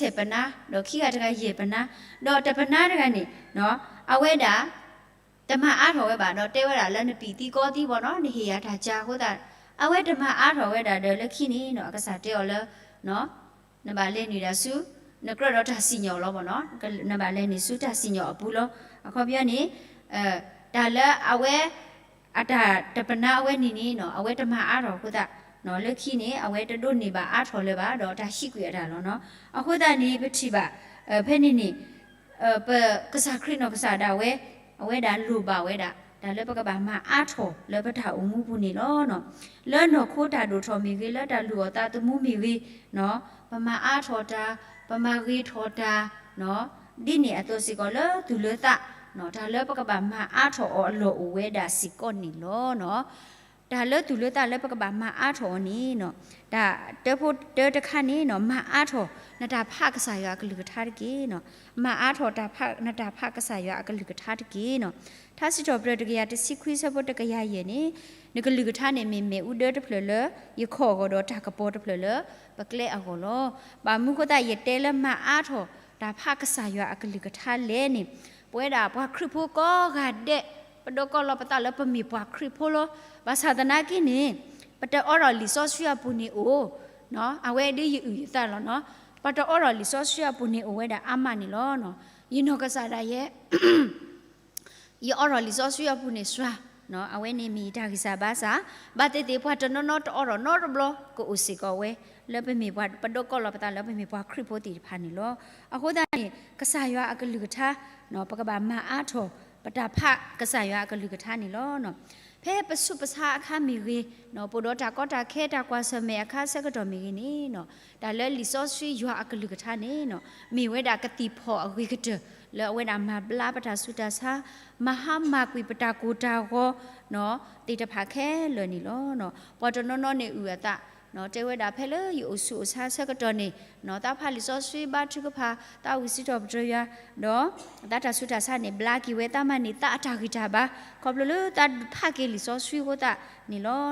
ဆယ်ပနါ, ဒီးခံဂၤတဂၤယဲၢ်ပနါ, ဒီးတပနါတဂၤန့ၣ် အဝဲဒၣ် တမၤအါထီၣ်ဝဲဘၣ်, ဒီးတဲဝဲဒၣ်လၢနပံာ်သံကီသံဘၣ်နီၤ, နဟ့ၣ်ယၤတၢ်ကၢအဃိသတး, အဝဲတမၤအါထီၣ်ဝဲဒၣ်ဒီးလၢခံန့ၣ်နီၤ, အကစၢ်တဲအီၤလၢ နဘၣ်လဲၤနုာ်ဒၣ်ဆူ နကြၢးဒီးတၢ်စံၣ်ညီၣ်လီၤဘၣ်နီၤ, နဘၣ်လဲၤနုာ်ဆူတၢ်စံၣ်ညီၣ်အပူၤလီၤ. အခီပညီန့ၣ် တၢ်လၢအဝဲ အတၢ်တပနါအဝဲန့ၣ်န့ၣ်နီၤ, အဝဲတမၤအါထီၣ်အဃိသတး, လၢခံန့ၣ် အဝဲတဒိးန့ၢ်ဘၣ်အါထီၣ်လၢၤဘၣ်, ဒီးတၢ်ဟံးကွံာ်အတၢ်လီၤနီၤ. အဃိသတးန့ၣ် ပထံၣ်ဘၣ် ဖဲန့ၣ်န့ၣ် ပကစၢ်ခရံာ်နီၢ်ကစၢ်ဒၣ်ဝဲ အဝဲဒၣ်လိၣ်ဘၣ်ဝဲဒၣ် တၢ်လၢပကဘၣ်မၤအါထီၣ်လၢပတၢ်အိၣ်မူပူၤန့ၣ်လီၤ. လၢနီၢ်ခိတၢ်ဒိၣ်ထီၣ်မ့ၢ်ဂ့ၤ, လၢတၢ်လုၢ်အီၣ်သးသမူမ့ၢ်ဂ့ၤ, ပမၤအါထီၣ်တၢ်, ပမၤဂ့ၤထီၣ်တၢ်, ဒ်န့ၣ်အသိးစ့ၢ်ကီးလၢသူၣ်လၢသး, တၢ်လၢပကဘၣ်မၤအါထီၣ်အီၤအလီၢ်အိၣ်ဝဲဒၣ်စ့ၢ်ကီးန့ၣ်လီၤ. တၢ်လၢသူၣ်လၢသးလၢပကဘၣ်မၤအါထီၣ်အီၤန့ၣ်နီၤ, တၢ်တၢဖိတၢတခါန့ၣ်နီၤ, မၤအါထီၣ်နတၢ်ဖးကစၢ်ယွၤအကလုၢ်ကထါတက့ၢ်နီၤ. မၤအါထီၣ်တၢ်ဖး, နတၢ်ဖးကစၢ်ယွၤအကလုၢ်ကထါတက့ၢ်နီၤ. ထါစံးထီၣ်ပတြၢၤတကယၤတဆံခွံဆၢဖိတကယၤယဲၢ်န့ၣ်, နကလုၢ်ကထါန့ၣ်မ့ၢ် မ့ၣ်အူဒၢတဖျၢၣ်လၢယခီၣ်အဂီၢ်ဒီး တၢ်ကပီၤတဖျၢၣ်လၢပကျဲအဂီၢ်လီၤ. ဘၣ်မနုၤအဃိသတး ယတဲလၢမၤအါထီၣ်တၢ်ဖးကစၢ်ယွၤအကလုၢ်ကထါလဲၣ်န့ၣ်, ပဝဲဒၣ်ပှၤခရံာ်ဖိကိးဂၤဒဲး ပဒိးကီၢ်လီၤပသးလၢပမ့ၢ်ပှၤခရံာ်ဖိလီၤ. ဘၣ်ဆၣ်သနာ်က့န့ၣ် ပတအိးထီၣ်လံာ်စီဆှံအပူၤန့ၣ်အိၣ်, အဝဲဒ်ယအုၣ်ယသးလီၤနီၤ. ပတအိးထီၣ်လံာ်စီဆှံအပူၤန့ၣ်အိၣ်ဝဲဒၣ်အါမးန့ၣ်လီၤ. ယနီၢ်ကစၢ်ဒၣ်ယဲ ယအိးထီၣ်လံာ်စီဆှံအပူၤန့ၣ်စှၤ, အဝဲန့ၣ်မ့ၢ်ယတၢ်ဂံၢ်စၢ်ဘါစၢ်, ဘၣ်သ့ၣ်သ့ၣ်ပှၤတနီၤနီၤတအိးထီၣ်နီတဘျီ ကအိၣ်စ့ၢ်ကီးဝဲ လၢပမ့ၢ်ပှၤပဒိးကီၢ်လီၤပသးလၢပမ့ၢ်ပှၤခရံာ်ဖိသ့ၣ်တဖၣ်န့ၣ်လီၤ. အဃိသတးန့ၣ် ကစၢ်ယွၤအကလုၢ်ကထါ ပကဘၣ်မၤအါထီၣ် ပတၢ်ဖးကစၢ်ယွၤအကလုၢ်ကထါန့ၣ်လီၤ. ဖဲပဆူးပဆါအခါမ့ၢ်ဂ့ၤ, ပအိၣ်ဒီးတၢ်ကီတၢ်ခဲတၢ်ကွၢ်ဆၢၣ်မဲာ်အခါဆၢကတီၢ်မ့ၢ်ဂ့ၤန့ၣ်, တၢ်လၢလံာ်စီဆှံယွၤအကလုၢ်ကထါန့ၣ် မ့ၢ်ဝဲဒၣ်ကသံၣ်ဖီၣ်အဂ့ၤကတၢၢ် လၢအဝဲဒၣ်မၤဘျါပတၢ်ဆူးတၢ်ဆါ, မၤဟါမၢ်ကွံာ်ပတၢ်ကိၢ်တၢ်ဂီၤ သ့ၣ်တဖၣ်ခဲလၢာ်န့ၣ်လီၤ. ပှၤတနီၤနီၤန့ၣ်အုၣ်အသး တဲဝဲဒၣ်ဖဲလၢယအိၣ်ဆူးအိၣ်ဆါဆၢကတီၢ်န့ၣ် သးဖးလံာ်စီဆှံဘါထုကဖၣ် သးဝံစံးထီၣ်ပတြၢၤယွၤ ဒီး သးတၢ်ဆူးတၢ်ဆါန့ၣ် ဘျါက့ၤဝဲ သးမၤန့ၢ်သးအတၢ်ဂံၢ်တၢ်ဘါ ခီဖျိလၢသးဖးက့ၤလံာ်စီဆှံအဃိသတးန့ၣ်လီၤ.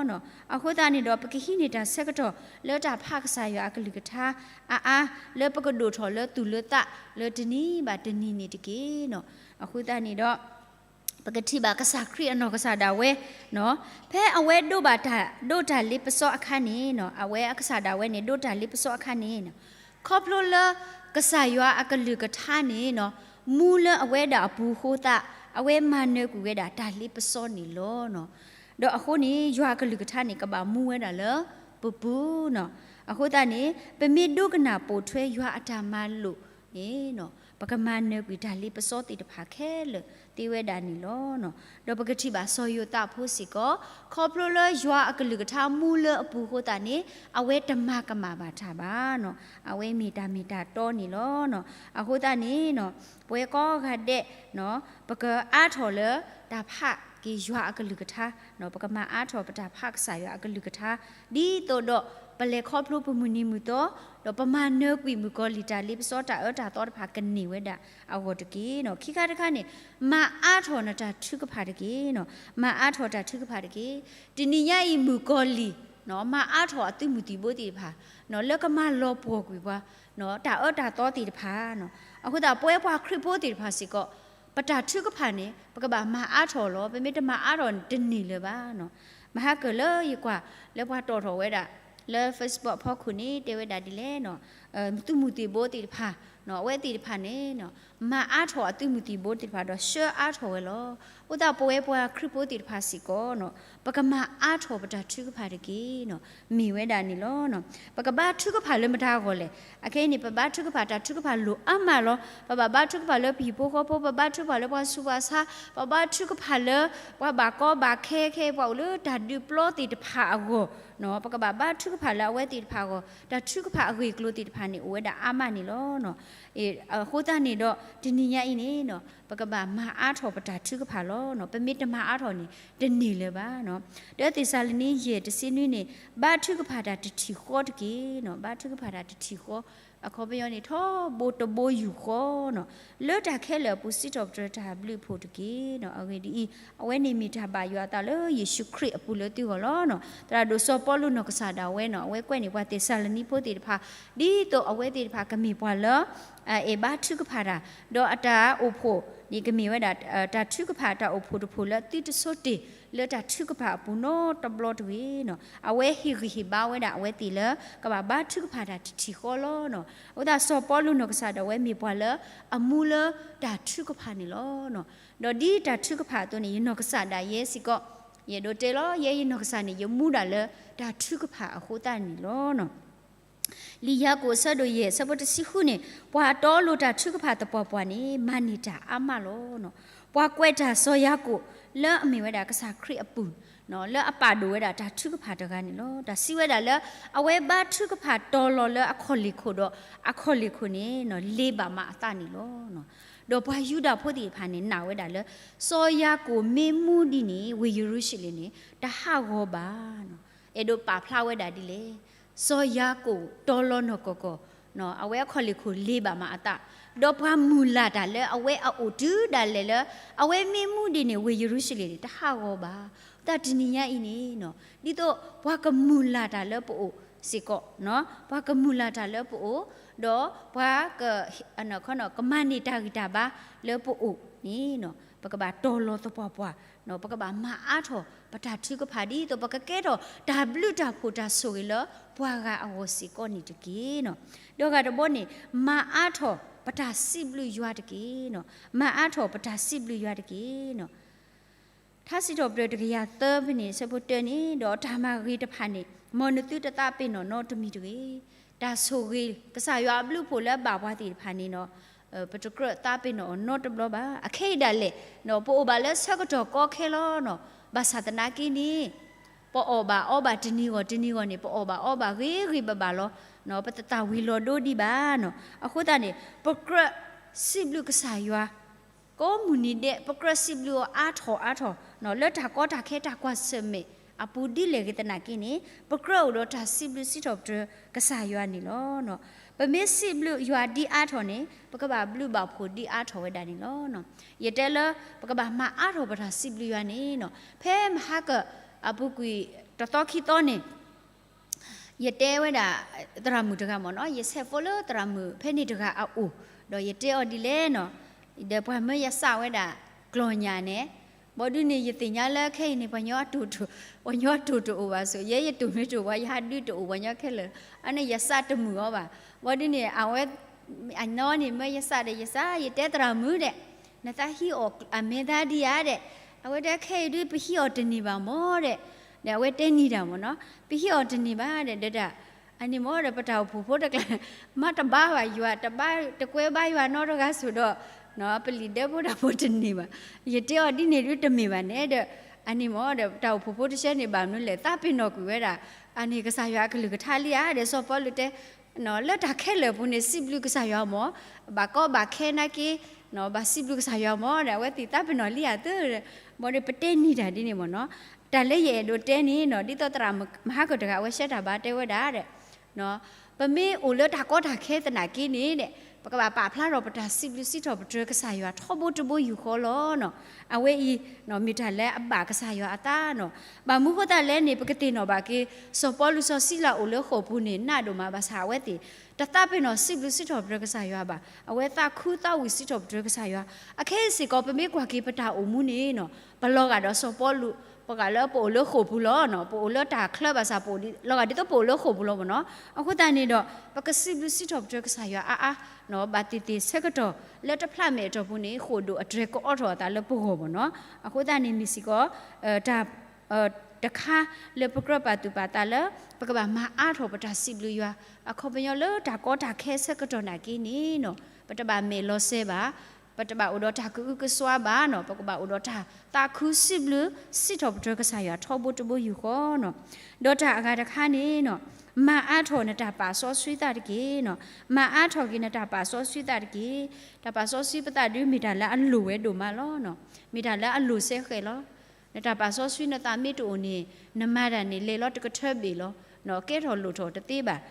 အဃိသတးန့ၣ်ဒီး ပကဟံးန့ၢ်တၢ်ဆၢကတီၢ်လၢတၢ်ဖးကစၢ်ယွၤအကလုၢ်ကထါအါအါ လၢပကဒိၣ်ထီၣ်လၢသူၣ်လၢသးလၢတနံၤဘၣ်တနံၤန့ၣ်တက့ၢ်. အဃိသတးန့ၣ်ဒီး ပကထံၣ်ဘၣ်ကစၢ်ခရံာ်အနီၢ်ကစၢ်ဒၣ်ဝဲ ဖဲအဝဲဒိးဘၣ်တၢ်ဒိးတၢ်လ့ပစီအခါန့ၣ် အဝဲအကစၢ်ဒၣ်ဝဲန့ၣ် ဒိးတၢ်လ့ပစီအခါန့ၣ် ခီဖျိလၢကစၢ်ယွၤအကလုၢ်ကထါန့ၣ် မူလၢအဝဲဒၣ်အပူၤအဃိသတး အဝဲမၤနၢၤကွံာ်ဝဲဒၣ်တၢ်လ့ပစီန့ၣ်လီၤ. ဒီးအဃိန့ၣ် ယွၤအကလုၢ်ကထါန့ၣ် ကဘၣ်မူဝဲဒၣ်လၢပပူၤနီၤ. အဃိသတးန့ၣ် ပမ့ၢ်ဒိကနၣ်ပိာ်ထွဲယွၤအတၢ်မၤလိာ်န့ၣ် ပကမၤနၢၤကွံာ်တၢ်လ့ပစီသ့ၣ်တဖၣ်ခဲလၢာ်သ့ဝဲဒၣ်န့ၣ်လီၤ. ဒီးပကထံၣ်ဘၣ်စီၤယိၤသးဖိစ့ၢ်ကီး ခီဖျိလၢယွၤအကလုၢ်ကထါမူလၢအပူၤအဃိသတးန့ၣ် အဝဲတမၤကမၣ်ဘၣ်တၢ်ဘၣ်နီၤ. အဝဲမ့ၢ်တၢ်မ့ၢ်တၢ်တီန့ၣ်လီၤ. အဃိသတးန့ၣ် ပဝဲကိးဂၤဒဲး ပကအါထီၣ်လၢတၢ်ဖးက့ၤယွၤအကလုၢ်ကထါ, ပကမၤအါထီၣ်ပတၢ်ဖးကစၢ်ယွၤအကလုၢ်ကထါ ဒ်သိးဒီးပလဲၤခီဖျိပမုၢ်နံၤမုၢ်သီ, ဒီးပမၤနၢၤကွံာ်မုၣ်ကီၤလံၢ်တၢ်လ့ပစီတၢ်အၢတၢ်သီတဖၣ်ကန့ၢ်ဝဲဒၣ်အဂီၢ်တက့ၢ်. ခံခါတခါန့ၣ် မၤအါထီၣ်နတၢ်ထုကဖၣ်တက့ၢ်. မၤအါထီၣ်တၢ်ထုကဖၣ်တက့ၢ်. တနံၤညါအံၤမုၣ်ကီၤလံၢ် မၤအါထီၣ်အသုးမုၢ်သံၣ်ဘိသ့ၣ်တဖၣ် လၢကမၤလီၤပှီၢ်ကွံာ်ပှၤ တၢ်အၢတၢ်သီသ့ၣ်တဖၣ်. အဃိသတး ပဝဲပှၤခရံာ်ဖိသ့ၣ်တဖၣ်စ့ၢ်ကီး ပတၢ်ထုကဖၣ်န့ၣ် ပကဘၣ်မၤအါထီၣ်လီၤ. ပမ့ၢ်တမၤအါထီၣ်န့ၣ် တန့ၢ်လၢၤဘၣ်. မဟါကၢၢ်လၢယကွၢ်လၢပှၤတီၣ်ထီၣ်ဝဲဒၣ် လၢ Facebook ဖီခိၣ်န့ၣ် တဲဝဲဒၣ်ဒ်လဲၣ် သုးမုၢ်သံၣ်ဘိသ့ၣ်တဖၣ် အဝဲသ့ၣ်တဖၣ်န့ၣ် မၤအါထီၣ်အသုးမုၢ်သံၣ်ဘိသ့ၣ်တဖၣ်ဒီးဆှၢအါထီၣ်ဝဲလီၤ. အဃိသတး ပဝဲပှၤခရံာ်ဖိသ့ၣ်တဖၣ်စ့ၢ်ကီး ပကမၤအါထီၣ်ပတၢ်ထုကဖၣ်တက့ၢ်. မ့ၢ်ဝဲဒၣ်န့ၣ်လီၤ. ပကဘါထုကဖၣ်လၢမတၤအဂီၢ်လဲၣ်. အခဲအံၤန့ၣ် ပဘါထုကဖၣ်တၢ်ထုကဖၣ်လိၣ်အါမးလီၤ. ပဘၣ်ဘါထုကဖၣ်လၢပဟံၣ်ဖိဃီဖိ, ပဘါထုကဖၣ်လၢပှၤဆူးပှၤဆါ, ပဘါထုကဖၣ်လၢပှၤဘၣ်ကီဘၣ်ခဲခဲ ပှၤအိၣ်လၢတၢ်ဒုးပျီသ့ၣ်တဖၣ်အဂီၢ် ပကဘၣ်ဘါထုကဖၣ်လၢအဝဲသ့ၣ်တဖၣ်အဂီၢ်, တၢ်ထုကဖၣ်အဂ့ၢ်အကျိၤသ့ၣ်တဖၣ်န့ၣ် အိၣ်ဝဲဒၣ်အါမးန့ၣ်လီၤ. အဃိသတးန့ၣ်ဒီး တနံၤညါအံၤန့ၣ် ပကဘၣ်မၤအါထီၣ်ပတၢ်ထုကဖၣ်လီၤ. ပမ့ၢ်တမၤအါထီၣ်န့ၣ် တန့ၢ်လၢၤဘၣ်. တၢသ့းစၤလနံ ယဲၢ်တဆံနွံန့ၣ် ဘါထုကဖၣ်တၢ်တထံၣ်ဃီတက့ၢ်. ဘါထုကဖၣ်တၢ်တထံၣ်ဃီ အခီပညီန့ၣ် ထီဘိတဘိယူၢ်ဃီနီၤ, လၢတၢ်ခဲလၢာ်အပူၤ စံးထီၣ်ပတြၢၤတၢ်ဘျုးအဖှိၣ်တက့ၢ်နီၤ. အဂ့ၢ်ဒ်အံၤ, အဝဲန့ၣ်မ့ၢ်တၢ်ဘၣ်ယွၤအသးလၢယ့ၣ်ၡူးခရံာ်အပူၤလၢသုဂီၢ်လီၤနီၤ. သရၣ်ဒိၣ်စီၤပီလူးနီၢ်ကစၢ်ဒၣ်ဝဲနီၤ, အဝဲကွဲးန့ၢ်ပှၤသ့းစၤလနံဖိသ့ၣ်တဖၣ် ဒ်သိးအဝဲသ့ၣ်တဖၣ်ကမ့ၢ်ပှၤလၢ အဲၣ်ဘါထုကဖၣ်တၢ်, ဒီးအတၢ်အိၣ်ဖှိၣ်န့ၣ်ကမ့ၢ်ဝဲဒၣ် တၢ်ထုကဖၣ် တၢ်အိၣ်ဖှိၣ်တဖှိၣ်လၢသုတဆိတ့ၢ်လၢတၢ်ထုကဖၣ်အပူၤနီတဘျီတဂ့ၤနီၤ. အဝဲဟ့ၣ်ဂံၢ်ဟ့ၣ်ဘါဝဲဒၣ်အဝဲသ့ၣ်လၢ ကဘၣ်ဘါထုကဖၣ်တၢ်တထံၣ်ဃီလီၤနီၤ. အဃိသတးစီၤပီလူးနီၢ်ကစၢ်ဒၣ်ဝဲမ့ၢ်ပှၤလၢအမူလၢတၢ်ထုကဖၣ်န့ၣ်လီၤနီၤ. ဒီးဒ်တၢ်ထုကဖၣ်အသိးန့ၣ် ယနီၢ်ကစၢ်ဒၣ်ယဲစ့ၢ်ကီး ယအဲၣ်ဒိးတဲလီၤ ယဲယနီၢ်ကစၢ်န့ၣ် ယမူဒၣ်လၢတၢ်ထုကဖၣ်အဃိသတးန့ၣ်လီၤနီၤ. လံာ်ယၤကိာ်အဆၢဒိၣ်ယဲၢ် အဆၢဖိတဆံဃုန့ၣ် ပှၤတီလိၤတၢ်ထုကဖၣ်သပှၢ်ပှၢ်န့ၣ် မၤန့ၢ်တၢ်အါမးလီၤ. ပှၤကွဲးတၢ်စီၤယၤကိာ် လၢအမ့ၢ်ဝဲဒၣ်ကစၢ်ခရံာ်အပုၢ် လၢအပာ်ဒိၣ်ဝဲဒၣ်တၢ်ထုကဖၣ်တဂၤန့ၣ်လီၤ. တၢ်စံးဝဲဒၣ်လၢ အဝဲဘါထုကဖၣ်တီၤလီၤလၢအခီၣ်လ့ၢ်ခိၣ်ဒီး အခီၣ်လ့ၢ်ခိၣ်န့ၣ် လ့ၤဘၣ်မးအသးန့ၣ်လီၤ. ဒီးပှၤယူဒၤဖိသ့ၣ်တဖၣ်န့ၣ် နာ်ဝဲဒၣ်လၢ စီၤယၤကိာ်မ့ၢ်မူဒ်န့ၣ် ဝ့ၢ်ယရူၤၡလ့ၣ်န့ၣ် တဟးဂီၤဘၣ်. အဲၣ်ဒိးပာ်ဖျါဝဲဒၣ်ဒ်လဲၣ်, စီၤယၤကိာ်တီၤလီၤနီၢ်ကီၢ်ကီၢ် အဝဲအခီၣ်လ့ၢ်ခိၣ်လ့ၤဘၣ်မးအသး, ဒီးပှၤမုၢ်လၢ်တၢ်လၢအဝဲအအိၣ်တုၤဒၣ်လဲာ်လၢ အဝဲမ့ၢ်မူဒ်န့ၣ် ဝ့ၢ်ယရူၤၡလ့ၣ်န့ၣ် တဟးဂီၤဘၣ်. တၢ်တနံၤညါအံၤန့ၣ် ဒ်သိးပှၤကမုၢ်လၢ်တၢ်လၢပအိၣ်စ့ၢ်ကီး, ပှၤကမုၢ်လၢ်တၢ်လၢပအိၣ်, ဒီးပှၤ ကမၤန့ၢ်တၢ်ဂံၢ်တၢ်ဘါလၢပအိၣ်န့ၣ် ပကဘၣ်တီၤလီၤသပှၢ်ပှၢ်, ပကဘၣ်မၤအါထီၣ်ပတၢ်ထုကဖၣ် ဒ်သိးပကကဲထီၣ်တၢ်ဘျုးတၢ်ဖှိၣ်တၢ်ဆိၣ်ဂ့ၤလၢပှၤဂၤအဂီၢ်စ့ၢ်ကီးန့ၣ်တက့ၢ်. ဒီးဂၤတဘီန့ၣ် မၤအါထီၣ်ပတၢ်စံးဘျုးယွၤတက့ၢ်. မၤအါထီၣ်ပတၢ်စံးဘျုးယွၤတက့ၢ်. ထါစံးထီၣ်ပတြၢၤတကယၤသၢဖဲန့ၣ် အဆၢဖိတၢန့ၣ်, ဒီးတၢ်မၤဂ့ၤတဖၣ်န့ၣ် မ်နသုတသးပ့ၤနီၣ်နီတမံၤတဂ့ၤ. တၢ်ဆိၣ်ဂ့ၤ ကစၢ်ယွၤအဘျုးအဖှိၣ်လၢအဘၣ်ပှၤသ့ၣ်တဖၣ်န့ၣ်နီၤ, ပတကြၢးသးပ့ၤနီၣ်အီၤနီတဘျီဘၣ်. အခဲအံၤဒၣ်လဲာ် ပအိၣ်ဘၣ်လၢဆၢကတီၢ်ကီခဲလီၤနီၤ. ဘၣ်ဆၣ်သနာ်က့န့ၣ် ပအီၣ်ဘၣ်အီဘၣ်တနံၤဂီၢ်တနံၤဂီၢ်န့ၣ် ပအီၣ်ဘၣ်အီဘၣ်ဂ့ၤဂ့ၤဘၣ်ဘၣ်လီၤ. ပတသၣ်ဝံၤလီၤဒိဒံးဘၣ်နီၤ. အဃိသတးန့ၣ် ပကြၢးစံးဘျုးကစၢ်ယွၤ ကိးမုၢ်နံၤဒဲး ပကြၢးစံးဘျုးအီၤအါထီၣ်အါထီၣ် လၢတၢ်ကီတၢ်ခဲတၢ်ကွၢ်ဆၢၣ်မဲာ်အပူၤဒ်လဲၣ်ဂ့ၤသနာ်က့န့ၣ် ပကြၢးအိၣ်ဒီးတၢ်စံးဘျုးစံးထီၣ်ပတြၢၤကစၢ်ယွၤန့ၣ်လီၤ. ပမ့ၢ်စံးဘျုးယွၤဒ်အါထီၣ်န့ၣ် ပကဘၣ်ဘျုးဘၣ်ဖှိၣ်ဒ်အါထီၣ်ဝဲဒၣ်န့ၣ်လီၤ. ယတဲလၢ ပကဘၣ်မၤအါထီၣ်ပတၢ်စံးဘျုးယွၤန့ၣ်နီၤ, ဖဲမဟါကအပူၤကွံာ်တသီခံသီန့ၣ် ယတဲဝဲဒၣ် သရၣ်မုၣ်တဂၤမ့ၢ်နီၤ, ယဆဲးဖိလၢသရၣ်မုၣ်ဖဲန့ၣ်တဂၤအအိၣ်, ဒီးယတဲအီၤဒ်လဲၣ်နီၤ, ဒီးပှၤမၢယစၢ်ဝဲဒၣ်ကျီၢ်ညၣ်န့ၣ်, ဘၣ်ဒုးန့ၣ် ယသ့ၣ်ညါလၢခဲအံၤန့ၣ် ပှၤညီအတိၢ်တအိၣ်ဘၣ်ဆိး, ယဲယတိၢ်မ့ၢ်တအိၣ်ဘၣ် ယဟးဒုးတအိၣ်ပှၤညီခဲလၢာ်, အန့ၣ်ယစၢ်တမုာ်အီၤဘၣ်. ဘၣ်ဒုးန့ၣ် အဝဲ အနီၢ်န့ၣ်မၢယစၢ်ဒီး ယစၢ် ယတဲသရၣ်မုၣ်ဒီး နသးဟံးအီၣ်အမဲာ်သၣ်ဒံးဧါဒီး, အဝဲတဲခဲအံၤဒုး ပဟံးအီၣ်တန့ၢ်ဘၣ်မ့ၢ်ဒီး, ဒီးအဝဲတဲနံၤတၢ်မ့ၢ်နီၤ, ပဟံးအီၣ်တန့ၢ်ဘၣ်ဒီး ဒီးတၢ် အန့ၣ်မ့ၢ်ဒီး ပတၢ်အိၣ်ဖှိၣ်ဖိတကျါ မၤတဘါဘၣ်ယွၤ, တဘါတကွဲဘါယွၤနီတဂၤဆိးဒီး ပလံာ်ဒဲဖိတၢ်ဖိတန့ၢ်ဘၣ်. ယတဲအီၤဒ်န့ၣ်ဒုးတမ့ၢ်ဘၣ်န့ၣ်ဒီး, အန့ၣ်မ့ၢ်ဒီး တၢ်အိၣ်ဖှိၣ်ဖိတဆၢန့ၣ် ဘၣ်မနုၤလဲၣ် သးပ့ၤနီၣ်ကွံာ်ဝဲဒၣ် အန့ၣ်ကစၢ်ယွၤအကလုၢ်ကထါလံဧါဒီး စီၤပီလူးတဲ လၢတၢ်ခဲလၢာ်အပူၤန့ၣ် စံးဘျုးကစၢ်ယွၤမ့ၢ်, ဘၣ်ကီဘၣ်ခဲနာ်က့ ဘၣ်စံးဘျုးကစၢ်ယွၤမ့ၢ်ဒီး အဝဲသ့ၣ်သးပ့ၤနီၣ်လံဧါသၢ, ဘၣ်ဒီးပတဲနံၤတၢ်ဒ်န့ၣ်မ့ၢ်နီၤ. တၢ်လၢယအဲၣ်ဒိးတဲန့ၣ်နီၤ ဒ်သိးသရၣ်မဟါကတဂၤ အဝဲရှဲတၢ်ဘါတဲဝဲဒၣ်ဒီး ပမ့ၢ်အိၣ်လၢတၢ်ကီတၢ်ခဲသနာ်က့န့ၣ်ဒီး ပကဘၣ်ပာ်ဖျါထီၣ်ပတၢ်စံးဘျုးစံးထီၣ်ပတြၢၤကစၢ်ယွၤထီဘိတဘိယူၢ်ဃီလီၤနီၤ. အဝဲအံၤ မ့ၢ်တၢ်လၢအဘၣ်ကစၢ်ယွၤအသးနီၤ. ဘၣ်မနုၤဃိသတးလဲၣ်န့ၣ် ပကသ့ၣ်နီၣ်ဘၣ်က့ၤ စီၤပီလူးစီၤစံလၤအိၣ်လၢဃိာ်ပူၤန့ၣ် နးဒိၣ်မး ဘၣ်ဆၣ်အဝဲသ့ၣ် တသးပ့ၤနီၣ်စံးဘျုးစံးထီၣ်ပတြၢၤကစၢ်ယွၤဘၣ်. အဝဲသးခုသးဝံၣ်စံးထီၣ်ပတြၢၤကစၢ်ယွၤ. အခဲအံၤစ့ၢ်ကီး ပမ့ၢ်ကွၢ်က့ၤပတၢ်အိၣ်မူန့ၣ်နီၤ ပလီၤဂာ်ဒီးစီၤပီလူး ပှၤလၢပအိၣ်လၢဃိာ်ပူၤလီၤနီၤ. ပအိၣ်လၢတၢ်ချၢဘၣ်ဆၣ် ပအိၣ်လီၤဂာ်ဒ်သိးပအိၣ်လၢဃိာ်ပူၤလီၤမ့ၢ်နီၤ. အဃိသတးန့ၣ်ဒီး ပကစံးဘျုးစံးထီၣ်ပတြၢၤကစၢ်ယွၤအါအါနီၤ. ဘၣ်သ့ၣ်သ့ၣ်ဆၢကတီၢ် လၢတဖျးမဲာ်အတီၢ်ပူၤန့ၣ် ဃိာ်ဒိၣ်အတြဲၤကအိးထီၣ်အသးလၢပဂီၢ်မ့ၢ်နီၤ. အဃိသတးန့ၣ်မ့ၢ်စ့ၢ်ကီး တၢ် တခါလၢပကြၢးပာ်သူၣ်ပာ်သးလၢ ပကဘၣ်မၤအါထီၣ်ပတၢ်စံးဘျုးယွၤ အခီပညီလၢတၢ်ကီတၢ်ခဲဆၢကတီၢ်နာ်က့န့ၣ်နီၤ ပတဘၣ်မဲာ်လီၤစဲဘၣ်, ပတဘၣ်အိၣ်ဒီးတၢ်ကအုကစွါဘၣ်နီၤ, ပကဘၣ်အိၣ်ဒီးတၢ်သးခုစံးဘျုး စံးထီၣ်ပတြၢၤကစၢ်ယွၤထီဘိတဘိယူၢ်ဃီနီၤ. ဒီးတၢ်အဂၤတခါန့ၣ်နီၤ မၤအါထီၣ်နတၢ်ပာ်စီဆှံသးတက့ၢ်နီၤ, မၤအါထီၣ်က့ၤနတၢ်ပာ်စီဆှံသးတက့ၢ်. တၢ်ပာ်စီဆှံပသးဒုးမ့ၢ်တၢ်လၢအလိၣ်ဝဲဒိၣ်မးလီၤနီၤ, မ့ၢ်တၢ်လၢအလိၣ်စဲဃဲးလီၤ. နတၢ်ပာ်စီဆှံနသးမ့ၢ်တအိၣ်န့ၣ် နမၤတၢ်န့ၣ် လဲၤလီၤတကထၢဘ့ၣ်လီၤ. ကဲထီၣ်လိၣ်ထီၣ်တသ့ဘၣ်.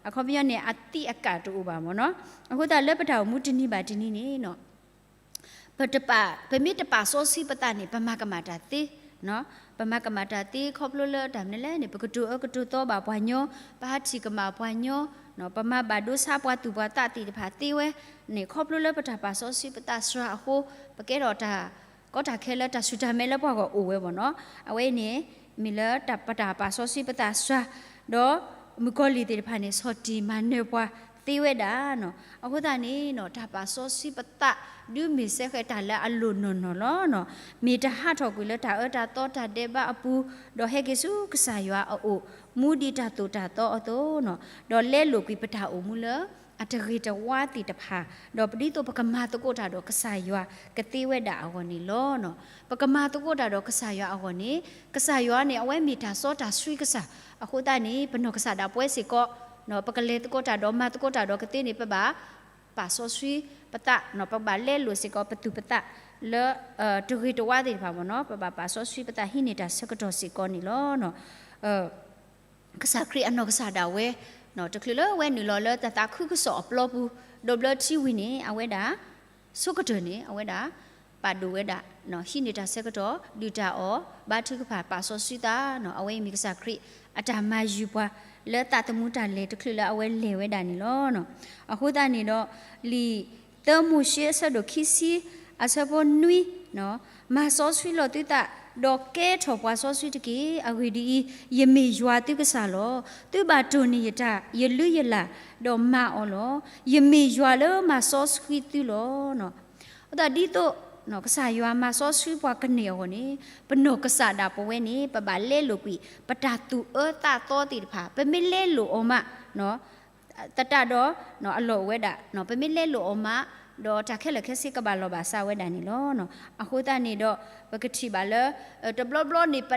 အခီပညီန့ၣ် အသံးအကာ်တအိၣ်ဘၣ်မ့ၢ်နီၤ. အဃိသတးလၢပတၢ်အိၣ်မူတနံၤဘၣ်တနံၤန့ၣ် ပတပာ်, ပမ့ၢ်တပာ်စီဆှံပသးန့ၣ် ပမၤကမၣ်တၢ်သ့, ပမၤကမၣ်တၢ်သ့ခီဖျိလၢတၢ်မနုၤလဲၣ်န့ၣ် ပကတိၤအၢကတိၤသီဘၣ်ပှၤညီ, ပဟးထံၣ်ကမၣ်ပှၤညီ, ပမၤဘၣ်ဒိဆါပှၤသူၣ်ပှၤသးသ့ၣ်တဖၣ်သ့ဝဲန့ၣ် ခီဖျိလၢပတၢ်ပာ်စီဆှံပသးစှၤအဃိ ပကဲထီၣ်တၢ်ကီတၢ်ခဲလၢတၢ်ဆူၣ်တၢ်မဲလၢပှၤဂီၢ်အိၣ်ဝဲမ့ၢ်နီၤ. အဝဲအံၤန့ၣ် မ့ၢ်လၢပတၢ်ပာ်စီဆှံပသးစှၤ, ဒီးမုၣ်ကီၤလံၢ်သ့ၣ်တဖၣ်န့ၣ် ဆီၣ်တံၢ်မၤနၢၤပှၤသ့ဝဲဒၣ်နီၤ. အဃိသတးန့ၣ် တၢ်ပာ်စီဆှံပသး ဒုးမ့ၢ်စဲဃဲၤတၢ်လၢအလိၣ်နီၢ်နီၢ်လီၤ. မ့ၢ်တၢ်ဟးထီၣ်ကွံာ်လၢတၢ်အၢတၢ်သီတၢ်ဒဲးဘးအပူၤ, ဒီးဟဲက့ၤဆူကစၢ်ယွၤအအိၣ် မူဒံးတၢ်သိၣ်တၢ်သီအသိးနီၤ, ဒီးလဲလိာ်ကွံာ်ပတၢ်အိၣ်မူလၢ အတဂ့ၤတဝါသ့ၣ်တဖၣ်, ဒီးဒ်သိးပကမၤသကိးတၢ်ဒီးကစၢ်ယွၤကသ့ဝဲဒၣ်အဂီၢ်န့ၣ်လီၤ. ပကမၤသကိးတၢ်ဒီးကစၢ်ယွၤအဂီၢ်န့ၣ် ကစၢ်ယွၤန့ၣ် အဝဲမ့ၢ်တၢ်စီတၢ်ဆှံကစၢ်, အဃိသတးန့ၣ် ပနီၢ်ကစၢ်ဒၣ်ပဝဲစ့ၢ်ကီး ပကလဲၤသကိးတၢ်ဒီးမၤသကိးတၢ်ဒီးကသ့န့ၣ် ပဘၣ်ပာ်စီဆှံပသး, ပဘၣ်လဲလိာ်စ့ၢ်ကီးပသူၣ်ပသးလၢ တဂ့ၤတဝါသ့ၣ်တဖၣ်မ့ၢ်နီၤ, ပဘၣ်ပာ်စီဆှံပသးဟံးန့ၢ်တၢ်ဆၢကတီၢ်စ့ၢ်ကီးန့ၣ်လီၤ. ကစၢ်ခရံာ်အနီၢ်ကစၢ်ဒၣ်ဝဲ တချုးလၢဝဲနုာ်လီၤလၢတၢ်သးခုကစီၣ်အပျီပူၤ ဒိးဘျၢထံဝံၤန့ၣ် အဝဲဒၣ် ဆိကတၢၢ်န့ၣ် အဝဲဒၣ် ပာ်ဒိၣ်ဝဲဒၣ် ဟံးန့ၢ်တၢ်ဆၢကတီၢ် ဒုၣ်တၢ်အီၣ် ဘါထုကဖၣ် ပာ်စီဆှံသးနီၤ, အဝဲအံၤမ့ၢ်ကစၢ်ခရံာ်အတၢ်မၤယုၤပှၤ လၢသးသမူတၢ်လဲၤတချုးလၢအဝဲလဲၤဝဲဒၣ်န့ၣ်လီၤ. အဃိသတးန့ၣ်ဒီး လံာ်သၢမိၤၡ့အဆၢဒိၣ်ခံဆံ အဆၢဖိနွံ မၤစီဆှံလီၤသုသး ဒီးကဲထီၣ်ပှၤစီဆှံတက့ၢ်. အဂ့ၢ်ဒ်အံၤ, ယမ့ၢ်ယွၤသုကစၢ်လီၤ. သုဘၣ်တိၢ်န့ၢ်ယတၢ် ယလုၢ်ယလၢ် ဒီးမၤအီၤလီၤ. ယမ့ၢ်ယွၤလၢမၤစီဆှံသုလီၤ. အဃိသတးဒ်သိး ကစၢ်ယွၤမၤစီဆှံပှၤကန့ၢ်အဂီၢ်န့ၣ် ပနီၢ်ကစၢ်ဒၣ်ပဝဲန့ၣ် ပဘၣ်လဲလိာ်ကွံာ် ပတၢ်သူၣ်အၢသးသီသ့ၣ်တဖၣ် ပမ့ၢ်လဲလိာ်အီၤမး သတးဒီး အလီၢ်အိၣ်ဝဲဒၣ် ပမ့ၢ်လဲလိာ်အီၤမး ဒီးတၢ်ခဲလၢာ်ခဲဆ့ကဘၣ်လီၤဘၣ်စးဝဲဒၣ်န့ၣ်လီၤ. အဃိသတးန့ၣ်ဒီး ပကထံၣ်ဘၣ်လၢ တဘျီဘျီန့ၣ် ပ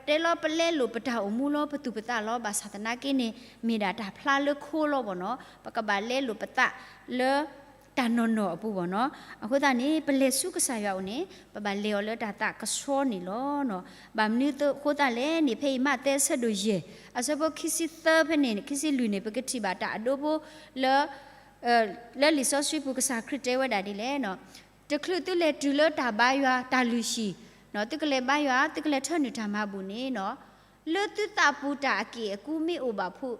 တဲလီၤပလဲလိာ်ပတၢ်အိၣ်မူလီၤ ပသူၣ်ပသးလီၤ ဘၣ်ဆၣ်သနာ်က့န့ၣ် မ့ၢ်ဒၣ်တၢ်ဖျါလၢခိလီၤဘၣ်နီၤ ပကဘၣ်လဲလိာ်ပသးလၢ တၢ်နီၢ်နီၢ်အပူၤဘၣ်နီၤ. အဃိသတးန့ၣ် ပလဲၤဆူကစၢ်ယွၤအအိၣ်န့ၣ် ပဘၣ်လဲၤအီၤလၢတၢ်သးကဆှီန့ၣ်လီၤ. ဘၣ်မနုၤအဃိသတးလဲၣ်န့ၣ် ဖဲအံၤမးသဲအဆၢဒိၣ်ယဲၢ် အဆၢဖိခံဆံသၢဖဲန့ၣ် ခံဆံလွံၢ်န့ၣ် ပကထံၣ်ဘၣ်တၢ်အဒိဖိလၢ လၢလံာ်စီဆှံပူၤကစၢ်ခရံာ်တဲဝဲဒၣ်ဒ်လဲၣ်, တချုးသုလဲၤတုၤလၢတၢ်ဘါယွၤတၢ်လုၢ်ဟံၣ်, သုကလဲၤဘါယွၤ သုကလဲၤထၢနုာ်တၢ်မၤဘူၣ်န့ၣ်, လၢသုသးပူၤတၢ်အက့ၢ်အကူမ့ၢ်အိၣ်ဘၣ်ဖုး,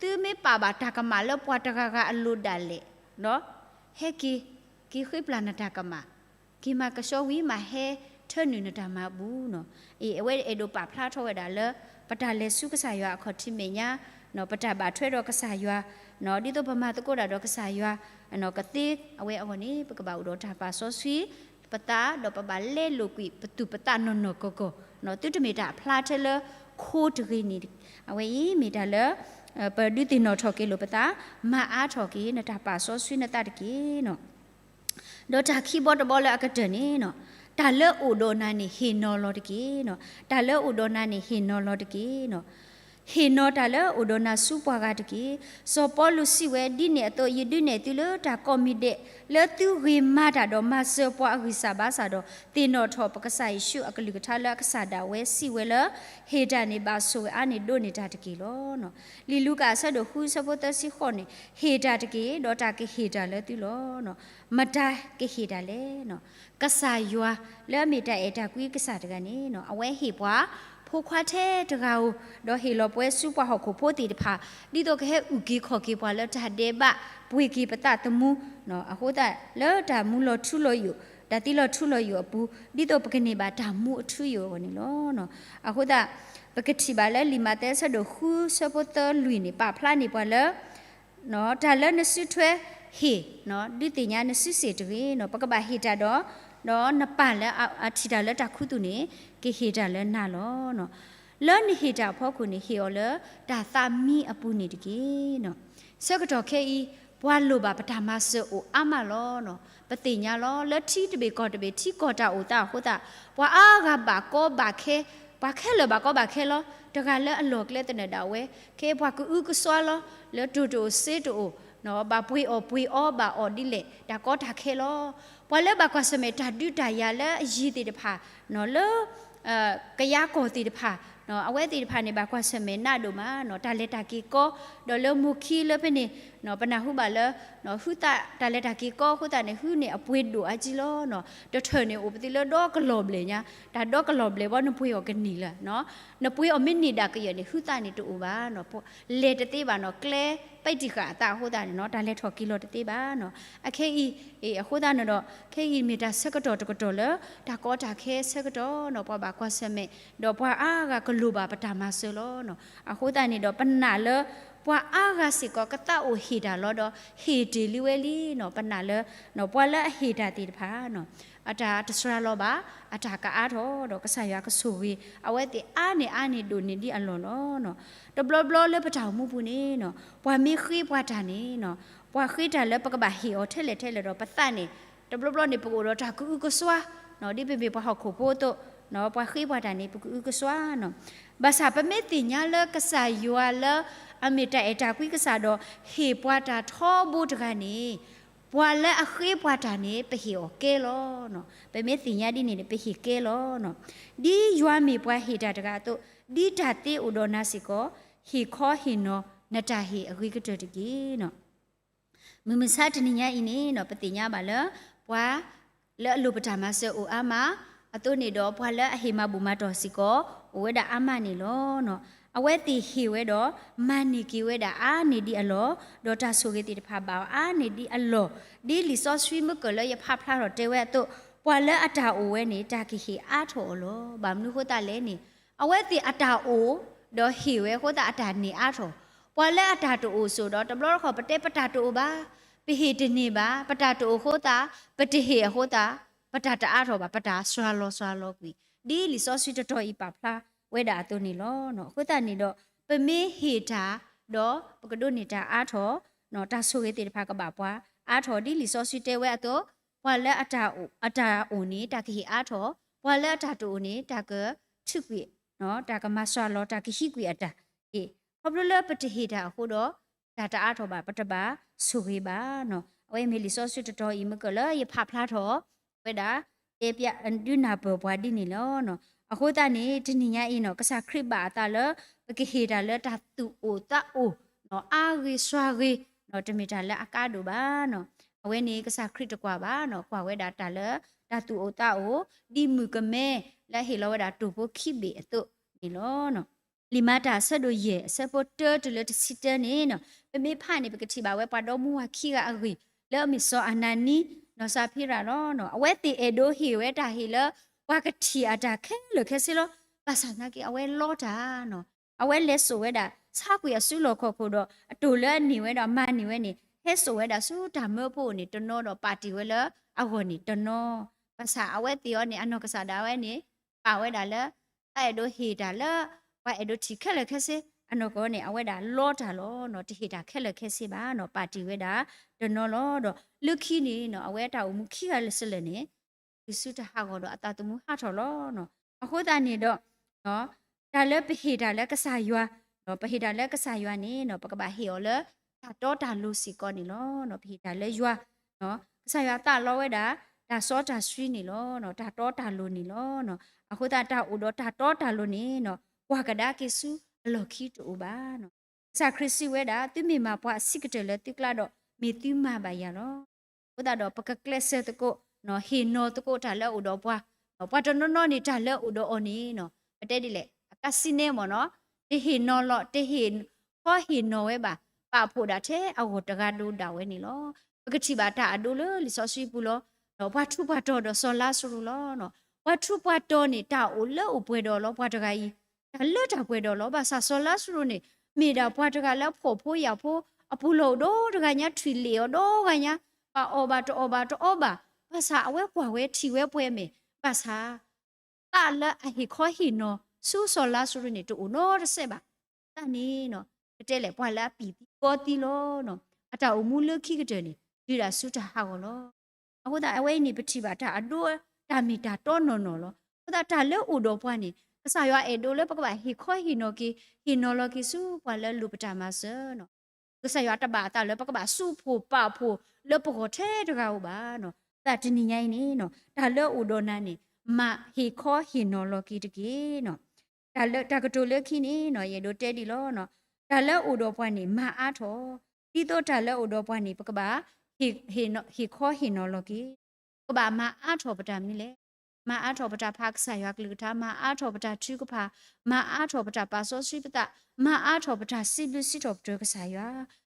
သုမ့ၢ်ပာ်ဘၣ်တၢ်ကမၣ်လၢပှၤတဂၤဂၤအလိၤဒၣ်လဲာ်, ဟဲက့ၤ, က့ၤဃ့ပျၢ်နတၢ်ကမၣ်, က့ၤမၤကဆှီဝံၤမးဟဲထၢနုာ်နတၢ်မၤဘူၣ်နီၤ. အဝဲအဲၣ်ဒိးပာ်ဖျါထီၣ်ဝဲဒၣ်လၢ ပတၢ်လဲၤဆူကစၢ်ယွၤအခီၣ်ထံးမဲာ်ညါ, ပတၢ်ဘၣ်ထွဲဒီးကစၢ်ယွၤ, ဒ်သိးပမၤသကိးတၢ်ဒီးကစၢ်ယွၤ ကသ့ အဝဲအဂီၢ်န့ၣ် ပကဘၣ်အိၣ်ဒီးတၢ်ပာ်စီဆှံပသး ဒီးပဘၣ်လဲလိာ်ကွံာ်ပသူၣ်ပသးနီၢ်နီၢ်ကီၢ်ကီၢ်, သုတမ့ၢ်တၢ်အဖျါထဲလၢခိတဂ့ၤန့ၣ်, အဝဲအံၤမ့ၢ်တၢ်လၢ ပဒုးသ့ၣ်နီၣ်ထီၣ်က့ၤလိာ်ပသး, မၤအါထီၣ်က့ၤနတၢ်ပာ်စီဆှံနသးတက့ၢ်နီၤ. ဒီးတၢ်ခံဘီတဘီလၢအကတၢၢ်န့ၣ်, တၢ်လၢအိၣ်ဒီးနၤန့ၣ်ဟ့ၣ်နီၤလီၤတက့ၢ်နီၤ. တၢ်လၢအိၣ်ဒီးနၤန့ၣ်ဟ့ၣ်နီၤလီၤတက့ၢ်နီၤ. ဟ့ၣ်နီၤတၢ်လၢအိၣ်ဒီးနၤဆူပှၤဂၤတက့ၢ်. စီၤပီလူးစံးဝဲ, ဒ်န့ၣ်အသိး ယဒုးနဲၣ်သုလၢတၢ်ကိးမံၤဒဲး လၢသုဂ့ၤမၤတၢ်ဒီးမၤစၢၤပှၤအဂံၢ်စၢ်ဘါစၢ်ဒီး သ့ၣ်နီၣ်ထီၣ်ပကစၢ်ယ့ၣ်ၡူးအကလုၢ်ကထါလၢအကစၢ်ဒၣ်ဝဲစံးဝဲလၢ ဟ့ၣ်တၢ်န့ၣ်ဘၣ်ဆိၣ်ဂ့ၤအါန့ၢ်ဒိးန့ၢ်တၢ်တက့ၢ်လီၤ. လံာ်လူၤကၣ်အဆၢဒိၣ်ဃုဆၢဖိသၢဆံဃိးန့ၣ်, ဟ့ၣ်တၢ်တက့ၢ်, ဒီးတၢ်ကဟ့ၣ်တၢ်လၢသုလီၤ. မတၤကဟ့ၣ်တၢ်လဲၣ်. ကစၢ်ယွၤလၢအမ့ၢ်တၢ်အဲၣ်တၢ်ကွံကစၢ်တဂၤန့ၣ် အဝဲဟ့ၣ်ပှၤဖိခွါထဲတဂၤဧိၤ, ဒီးဟ့ၣ်လီၤပှဲၤဆူပှၤဟီၣ်ခိၣ်ဖိသ့ၣ်တဖၣ် ဒ်သိးကဟဲအုၣ်က့ၤခီၣ်က့ၤပှၤလၢတၢ်ဒဲးဘး ပှ့ၤက့ၤပသးသမူ, အဃိသတးလၢတၢ်မူလီၤထူလီၤယိာ် တၢ်သံလီၤထူလီၤယိာ်အပူၤ ဒ်သိးပကန့ၢ်ဘၣ်တၢ်မူအထူအယိာ်အဂီၢ်န့ၣ်လီၤ. အဃိသတး ပကထံၣ်ဘၣ်လၢလံာ်မးသဲအဆၢဒိၣ်ဃုဆၢဖိသၢလွံၢ်န့ၣ် ပာ်ဖျါန့ၢ်ပှၤလၢ တၢ်လၢနစုထွဲဟ့ၣ်, ဒုးသ့ၣ်ညါနစုစ့ၢ်တဂ့ၤ, ပကဘၣ်ဟ့ၣ်တၢ်ဒီး, ဒီးနပၢ်လၢအထံၣ်တၢ်လၢတၢ်ခူသူၣ်န့ၣ် ကဟ့ၣ်တၢ်လၢနၤလီၤ. လၢနဟ့ၣ်တၢ်အဖီခိၣ်န့ၣ် ဟ့ၣ်အီၤလၢတၢ်သးမံအပူၤန့ၣ်တက့ၢ်. ဆၢကတီၢ်ခဲအံၤ ပှၤလိၣ်ဘၣ်ပတၢ်မၤစၢၤအိၣ်အါမးလီၤ. ပသ့ၣ်ညါလီၤ လၢထံတဘ့ၣ်ကီၢ်တဘ့ၣ် ထံကီၢ်တၢ်အိၣ်သးအဃိသတး ပှၤအါဂၤဘၣ်ကီဘၣ်ခဲ, ပှၤခဲလၢာ်ဘၣ်ကီဘၣ်ခဲလီၤ. တဂၤလၢအလီၢ်ကျဲသနၢၣ်ဒၣ်ဝဲ, ခဲအံၤပှၤကအုကစွါလီၤ, လၢတိၢ်တအိၣ်စ့တအိၣ်, ဘၣ်ပှ့ၤအီၣ်ပှ့ၤအီဘၣ်အီၣ်ဒ်လဲၣ် တၢ်ကီတၢ်ခဲလီၤ. ပှၤလၢဘၣ်ကွၢ်ဆၢၣ်မဲာ်တၢ်ဒုးတၢ်ယၤလၢအယံၤသ့ၣ်တဖၣ်, လၢ ကယၤကီၢ်သ့ၣ်တဖၣ် အဝဲသ့ၣ်တဖၣ်န့ၣ် ဘၣ်ကွၢ်ဆၢၣ်မဲာ်နးဒိၣ်မးနီၤ တၢ်လဲၤတၢ်က့ၤကီ, ဒီးလၢမိၢ်ခံလၢဖဲန့ၣ် ပနၢ်ဟူဘၣ်လၢ ဟုသၣ်တၢ်လဲၤတၢ်က့ၤကီအဃိသတးန့ၣ် ဟုန့ၣ်အပှ့ၤဒိၣ်အါကံလီၤနီၤ. တထၢၣ်န့ၣ်အိၣ်ပသ့လၢဒီကလီၤဘျဲၣ်ညါ, တၢ်ဒီကလီၤဘျဲၣ်ဘီ နပှ့ၤအီၤကန့ၢ်လၢၤနီၤ. နပှ့ၤအီၤမ့ၢ်န့ၢ်ဒၣ်ကယၢၢ်န့ၣ် ဟုသၣ်န့ၣ်တအိၣ်ဘၣ်နီၤ. လဲၤတသ့ဘၣ်နီၤ, ကျဲပဲတံၢ်ဃာ်အသးအဃိသတးန့ၣ်နီၤ တၢ်လဲၤထီၣ်က့ၤလီၤတသ့ဘၣ်နီၤ. အခဲအံၤ အဃိသတးန့ၣ်ဒီး ခဲအံၤမ့ၢ်တၢ်ဆၢကတီၢ်တကတီၢ်လၢ တၢ်ကီတၢ်ခဲဆၢကတီၢ်နီၤ ပှၤဘၣ်ကွၢ်ဆၢၣ်မဲာ် ဒီးပှၤအါဂၤကလိၣ်ဘၣ်ပတၢ်မၤစၢၤလီၤနီၤ. အဃိသတးန့ၣ်ဒီး ပနာ်လၢ ပှၤအါဂၤစ့ၢ်ကီးကသးအိၣ်ဟ့ၣ်တၢ်လီၤဒီး ဟ့ၣ်တ့ၢ်လံဝဲလံနီၤ. ပနာ်လၢ ပှၤလၢအဟ့ၣ်တၢ်သ့ၣ်တဖၣ်နီၤ အတၢ်တစှၤလီၤဘၣ်, အတၢ်ကအါထီၣ်ဒီး ကစၢ်ယွၤကဆိၣ်ဂ့ၤ အဝဲသ့ၣ်အါန့ၢ်အါန့ၢ်ဒိၣ်န့ၢ်ဒံးအလီၢ်လီၤနီၤ. တဘျီဘျီလၢပတၢ်အိၣ်မူပူၤန့ၣ်နီၤ ပှၤမ့ၢ်ဃ့ပှၤတၢ်န့ၣ်နီၤ ပှၤဃ့တၢ်လၢပကဘၣ်ဟ့ၣ်အီၤထဲလဲၣ်ထဲလဲၣ်ဒီး ပသးန့ၣ် တဘျီဘျီန့ၣ် ပကအိၣ်ဒီးတၢ်ကအုကစွါနီၤ ဒ်ပမ့ၢ်ပှၤဟီၣ်ခိၣ်ဖိအသိးနီၤ ပှၤဃ့ပှၤတၢ်န့ၣ် ပကအုကစွါနီၤ. ဘၣ်ဆၣ်ပမ့ၢ်သ့ၣ်ညါလၢကစၢ်ယွၤလၢ အမ့ၢ်တၢ်အဲၣ်တၢ်ကွံကစၢ်ဒီး ဟ့ၣ်ပှၤတၢ်ထီဘိတဂၤန့ၣ် ပှၤလၢအဃ့ပှၤတၢ်န့ၣ် ပဟ့ၣ်အီၤကဲလီၤနီၤ. ပမ့ၢ်သ့ၣ်ညါဒ်န့ၣ်န့ၣ် ပဟ့ၣ်ကဲလီၤနီၤ. ဒ်ယွၤမ့ၢ်ပှၤဟ့ၣ်တၢ်တဂၤအသိး ဒ်တၢ်သ့အိၣ်ဒီးနၤစ့ၢ်ကီး ဟ့ၣ်ခီဟ့ၣ်နီၤနတၢ်ဟ့ၣ်အဂ့ၤကတၢၢ်တက့ၢ်နီၤ. မုၢ်မဆါတနံၤညါအံၤန့ၣ်နီၤ ပသ့ၣ်ညါဘၣ်လၢ ပှၤလၢအလိၣ်ပတၢ်မၤစၢၤအိၣ်အါမး, အသိးန့ၣ်ဒီးပှၤလၢအဟ့ၣ်မၤဘူၣ်မၤတီၢ်စ့ၢ်ကီး အိၣ်ဝဲဒၣ်အါမးန့ၣ်လီၤ. အဝဲသ့ၣ်ဟ့ၣ်ဝဲဒီး မၤန့ၢ်က့ၤဝဲဒၣ်အါန့ၢ်ဒံးအလီၢ်, ဒီးတၢ်ဆိၣ်ဂ့ၤသ့ၣ်တဖၣ်ဘၣ်အီၤအါန့ၢ်ဒံးအလီၢ်, ဒ်လံာ်စီဆှံမ့ၢ်ကၢၢ်လၢယဖးဖျါထီၣ်တဲဝဲအသိး, ပှၤလၢအတၢ်အိၣ်ဝဲန့ၣ် တၢ်ကဟ့ၣ်အါထီၣ်အီၤလီၤ. ဘၣ်မနုၤဃိသတးလဲၣ်န့ၣ်, အဝဲသ့ၣ်အတၢ်အိၣ် ဒီးဟ့ၣ်ဝဲအဃိသတးအတၢ်န့ၢ်အါထီၣ်, ပှၤလၢအတၢ်တအိၣ်စိၤဒီးတဘျီတခီၣ် ပတဲပတၢ်တအိၣ်ဘၣ်, ပဟ့ၣ်တန့ၢ်ဘၣ်, ပတၢ်တအိၣ်အဃိသတး, ပတဟ့ၣ်အဃိသတး, ပတၢ်တအါထီၣ်ဘၣ်, ပတၢ်စှၤလီၤစှၤလီၤကွံာ်, ဒ်လံာ်စီဆှံတတီၤအံၤပာ်ဖျါဝဲဒၣ်အသိးန့ၣ်လီၤ. အဃိသတးန့ၣ်ဒီး ပမ့ၢ်ဟ့ၣ်တၢ် ဒီးပကဒိးန့ၢ်တၢ်အါထီၣ်, တၢ်ဆိၣ်ဂ့ၤသ့ၣ်တဖၣ်ကဘၣ်ပှၤအါထီၣ် ဒ်လံာ်စီဆှံတဲဝဲအသိး, ပှၤလၢအတၢ်အိၣ်န့ၣ် တၢ်ကဟ့ၣ်အါထီၣ်, ပှၤလၢအတၢ်တအိၣ်န့ၣ် တၢ်ကထုးကွံာ်, တၢ်ကမၤစှၤလီၤ တၢ်ကဟံးကွံာ်အတၢ်, ခီဖျိလၢပတဟ့ၣ်တၢ်အဃိဒီး တၢ်တအါထီၣ်ဘၣ် ပတဘၣ်ဆိၣ်ဂ့ၤဘၣ်နီၤ. အဝဲမ့ၢ်လံာ်စီဆှံတတီၤအံၤ မ့ၢ်ကၢၢ်လၢယဖးဖျါထီၣ်ဝဲဒၣ် တဲပျးဒုးနၢ်ပၢၢ်ပှၤဒ်န့ၣ်လီၤ. အဃိသတးန့ၣ် တနံၤညါအံၤနီၤ ကစၢ်ခရံာ်ဘၣ်အသးလၢ ပကဟ့ၣ်တၢ်လၢတၢ်သူၣ်အိၣ်သးအိၣ်နီၤ အါဂ့ၤစှၤဂ့ၤနီၤ တမ့ၢ်တၢ်လၢအကါဒိၣ်ဘၣ်နီၤ. အဝဲန့ၣ် ကစၢ်ခရံာ်တကွၢ်ဘၣ်နီၤ ကွၢ်ဝဲဒၣ်တၢ်လၢ တၢ်သူၣ်အိၣ်သးအိၣ် ဒ်မုၣ်ကမဲလၢအဟ့ၣ်လီၤဝဲဒၣ်တိၢ်ဖိခံဘ့ၣ်အသိးန့ၣ်လီၤ. လံာ်မၤတၢ်အဆၢဒိၣ်ယဲၢ် အဆၢဖိတၢတုၤလၢတဆံတၢန့ၣ်နီၤ ပမ့ၢ်ဖးန့ၣ် ပကထံၣ်ဘၣ်ဝဲပှၤဒီမါဝၤခံဂၤအဂ့ၢ် လၢအမ့ၢ်စီၤအနၤနံ နီၢ်စၤဖံရၤလီၤ. အဝဲသ့ၣ်အဲၣ်ဒိးဟ့ၣ်ဝဲတၢ်ဟ့ၣ်လၢ ပှၤကထံၣ်အတၢ်ခဲလၢာ်ခဲဆ့လီၤ. ဘၣ်ဆၣ်သနာ်က့ အဝဲလီတၢ်နီၤ အဝဲလဲၤစိာ်ဝဲဒၣ် ဆါကွံာ်အစုလီၢ်ခီၣ်ခိၣ်ဒီး အတိၢ်လၢအန့ၢ်ဝဲဒီးမၤန့ၢ်ဝဲန့ၣ် ဟဲစိာ်ဝဲဒၣ်ဆူတၢ်မၢဖိအအိၣ်န့ၣ်တနီၤဒီး ပာ်တ့ၢ်ဝဲလၢအဂီၢ်န့ၣ်တနီၤ. ဘၣ်ဆၣ်အဝဲသ့ၣ်အီၤန့ၣ် အနီၢ်ကစၢ်ဒၣ်ဝဲန့ၣ် ပာ်ဝဲဒၣ်လၢ တၢ်အဲၣ်ဒိးဟ့ၣ်တၢ်လၢ ပှၤအဲၣ်ဒိးထံၣ်ခဲလၢာ်ခဲဆ့ အနီၢ်ကီၢ်န့ၣ် အဝဲဒၣ်လီတၢ်လီၤနီၤ တဟ့ၣ်တၢ်ခဲလၢာ်ခဲဆ့ဘၣ်နီၤ ပာ်တ့ၢ်ဝဲဒၣ်တနီၤလီၤ. ဒီးလၢခံန့ၣ်နီၤ အဝဲတၢ်အိၣ်မူခံဂၤလၢာ်စလၢာ်န့ၣ် တုၤဆူတၢ်ဟးဂီၤဒီးအသးသမူဟးထီၣ်လီၤ. အဃိသတးန့ၣ်ဒီး တၢ်လၢပဟ့ၣ်တၢ်လၢကစၢ်ယွၤ, ပဟ့ၣ်တၢ်လၢကစၢ်ယွၤန့ၣ် ပကဘၣ်ဟ့ၣ်အီၤလၢ တၢ်တီတၢ်လိၤစ့ၢ်ကီးန့ၣ်လီၤ. ပဟ့ၣ်တၢ်လၢယွၤ, ကစၢ်ယွၤသးလီဝဲဒၣ် တၢ်စီတၢ်ဆှံန့ၣ်လီၤ. တၢ်တီတၢ်လိၤန့ၣ်လီၤ. အဃိသတးတၢ်အိၣ်ဒီးတၢ်တီတၢ်လိၤန့ၣ် ကွၢ်ကဒါက့ၤဆူအလီၢ်ခံတအိၣ်ဘၣ်. ကစၢ်ခရံာ်စံးဝဲဒၣ် သုမ့ၢ်မၤပှၤအဆံးကတၢၢ်လၢသုကျါဒီး မ့ၢ်သုမၤဘၣ်ယၤလီၤ. အဃိသတးဒီး ပကကျဲးစၢးသကိး ဟ့ၣ်နီၤသကိးတၢ်လၢအအိၣ်ဒီးပှၤ, ပှၤတနီၤနီၤန့ၣ် တၢ်လၢအအိၣ်ဒီးအီၤန့ၣ် ပတဲဒ်လဲၣ် အကါစံနဲမ့ၢ်နီၤ, တဟ့ၣ်နီၤလီၤ တဟ့ၣ်ခီဟ့ၣ်နီၤဝဲဘၣ်, ပာ်ဖှိၣ်ဒၣ်ထဲအဂီၢ်တဂၤဒိဒၣ်ဝဲန့ၣ်လီၤ. ပကထံၣ်ဘၣ်တၢ်အဒိလၢလံာ်စီဆှံပူၤလီၤ. ပှၤထူးပှၤတီၤဒီးစီၤလါစရူးလီၤ. ပှၤထူးပှၤတီၤန့ၣ် တၢ်အိၣ်လၢအိၣ်ပှဲၤဒီးလီၤ ပှၤတဂၤအံၤ တၢ်လၢတၢ်ပှဲၤဒီးလီၤ. ဘၣ်ဆၣ်စီၤလါစရူးန့ၣ် မ့ၢ်ဒၣ်ပှၤတဂၤလၢဖှီၣ်ဖိယာ်ဖိ အပူၤလီၢ်အိၣ်ဒီတဂၤညါ ထွံၣ်လ့ၣ်အီၤဒီဂၤညါ, ဘၣ်အီၣ်ဘၣ်တအီၣ်ဘၣ်တအီဘၣ်, ဘၣ်ဆၣ်အဝဲကွၢ်ဝဲထံၣ်ဝဲပှဲၤအမဲာ်, ဘၣ်ဆၣ် သးလၢအဟ့ၣ်ခီဟ့ၣ်နီၤဆူစီၤလါစရူးန့ၣ် တအိၣ်နီတစဲးဘၣ်. တၢ်န့ၣ် ကတဲလဲၣ် ပှၤလၢအပံာ်သံကီသံလီၤ. အတၢ်အိၣ်မူလၢခံကတၢၢ်န့ၣ် တုၤဒၣ်ဆူတၢ်ဟးဂီၤလီၤ. အဃိသတး အဝဲအံၤန့ၣ် ပထံၣ်ဘၣ်တၢ်အဒိ တၢ်မ့ၢ်တၢ်တီနီၢ်နီၢ်လီၤ. အဃိသတး တၢ်လၢအိၣ်ဒီးပှၤန့ၣ် ကစၢ်ယွၤအဲၣ်ဒိးလၢပကဘၣ်ဟ့ၣ်ခီဟ့ၣ်နီၤက့ၤ ဟ့ၣ်နီၤလီၤက့ၤဆူပှၤလၢအလိၣ်ပတၢ်မၤစၢၤနီၤ. ကစၢ်ယွၤတဘၣ်အသးလၢပကဘၣ်စူးဖှိၣ်ပာ်ဖှိၣ်လၢပဂီၢ်ထဲတဂၤဧိၤဘၣ်နီၤ. အဃိသတးတနံၤညါအံၤန့ၣ်နီၤ တၢ်လၢအိၣ်ဒီးနၤန့ၣ် မၤဟ့ၣ်ခီဟ့ၣ်နီၤလီၤက့ၤတက့ၢ်နီၤ. တၢ်လၢ တၢ်ကတိၤလၢခံန့ၣ်နီၤ ယအဲၣ်ဒိးတဲဒ်လီၤ. တၢ်လၢအိၣ်ဒီးပှၤန့ၣ် မၤအါထီၣ်, ဒ်သိးတၢ်လၢအိၣ်ဒီးပှၤန့ၣ် ပကဘၣ် ဟ့ၣ်ခီဟ့ၣ်နီၤလီၤက့ၤ, ပကဘၣ်မၤအါထီၣ်ပတၢ်မနုၤလဲၣ်. မၤအါထီၣ်ပတၢ်ဖးကစၢ်ယွၤကလုၢ်ကထါ, မၤအါထီၣ်ပတၢ်ထုကဖၣ်, မၤအါထီၣ်ပတၢ်ပာ်စီဆှံပသး, မၤအါထီၣ်ပတၢ်စံးဘျုးစံးထီၣ်ပတြၢၤကစၢ်ယွၤ,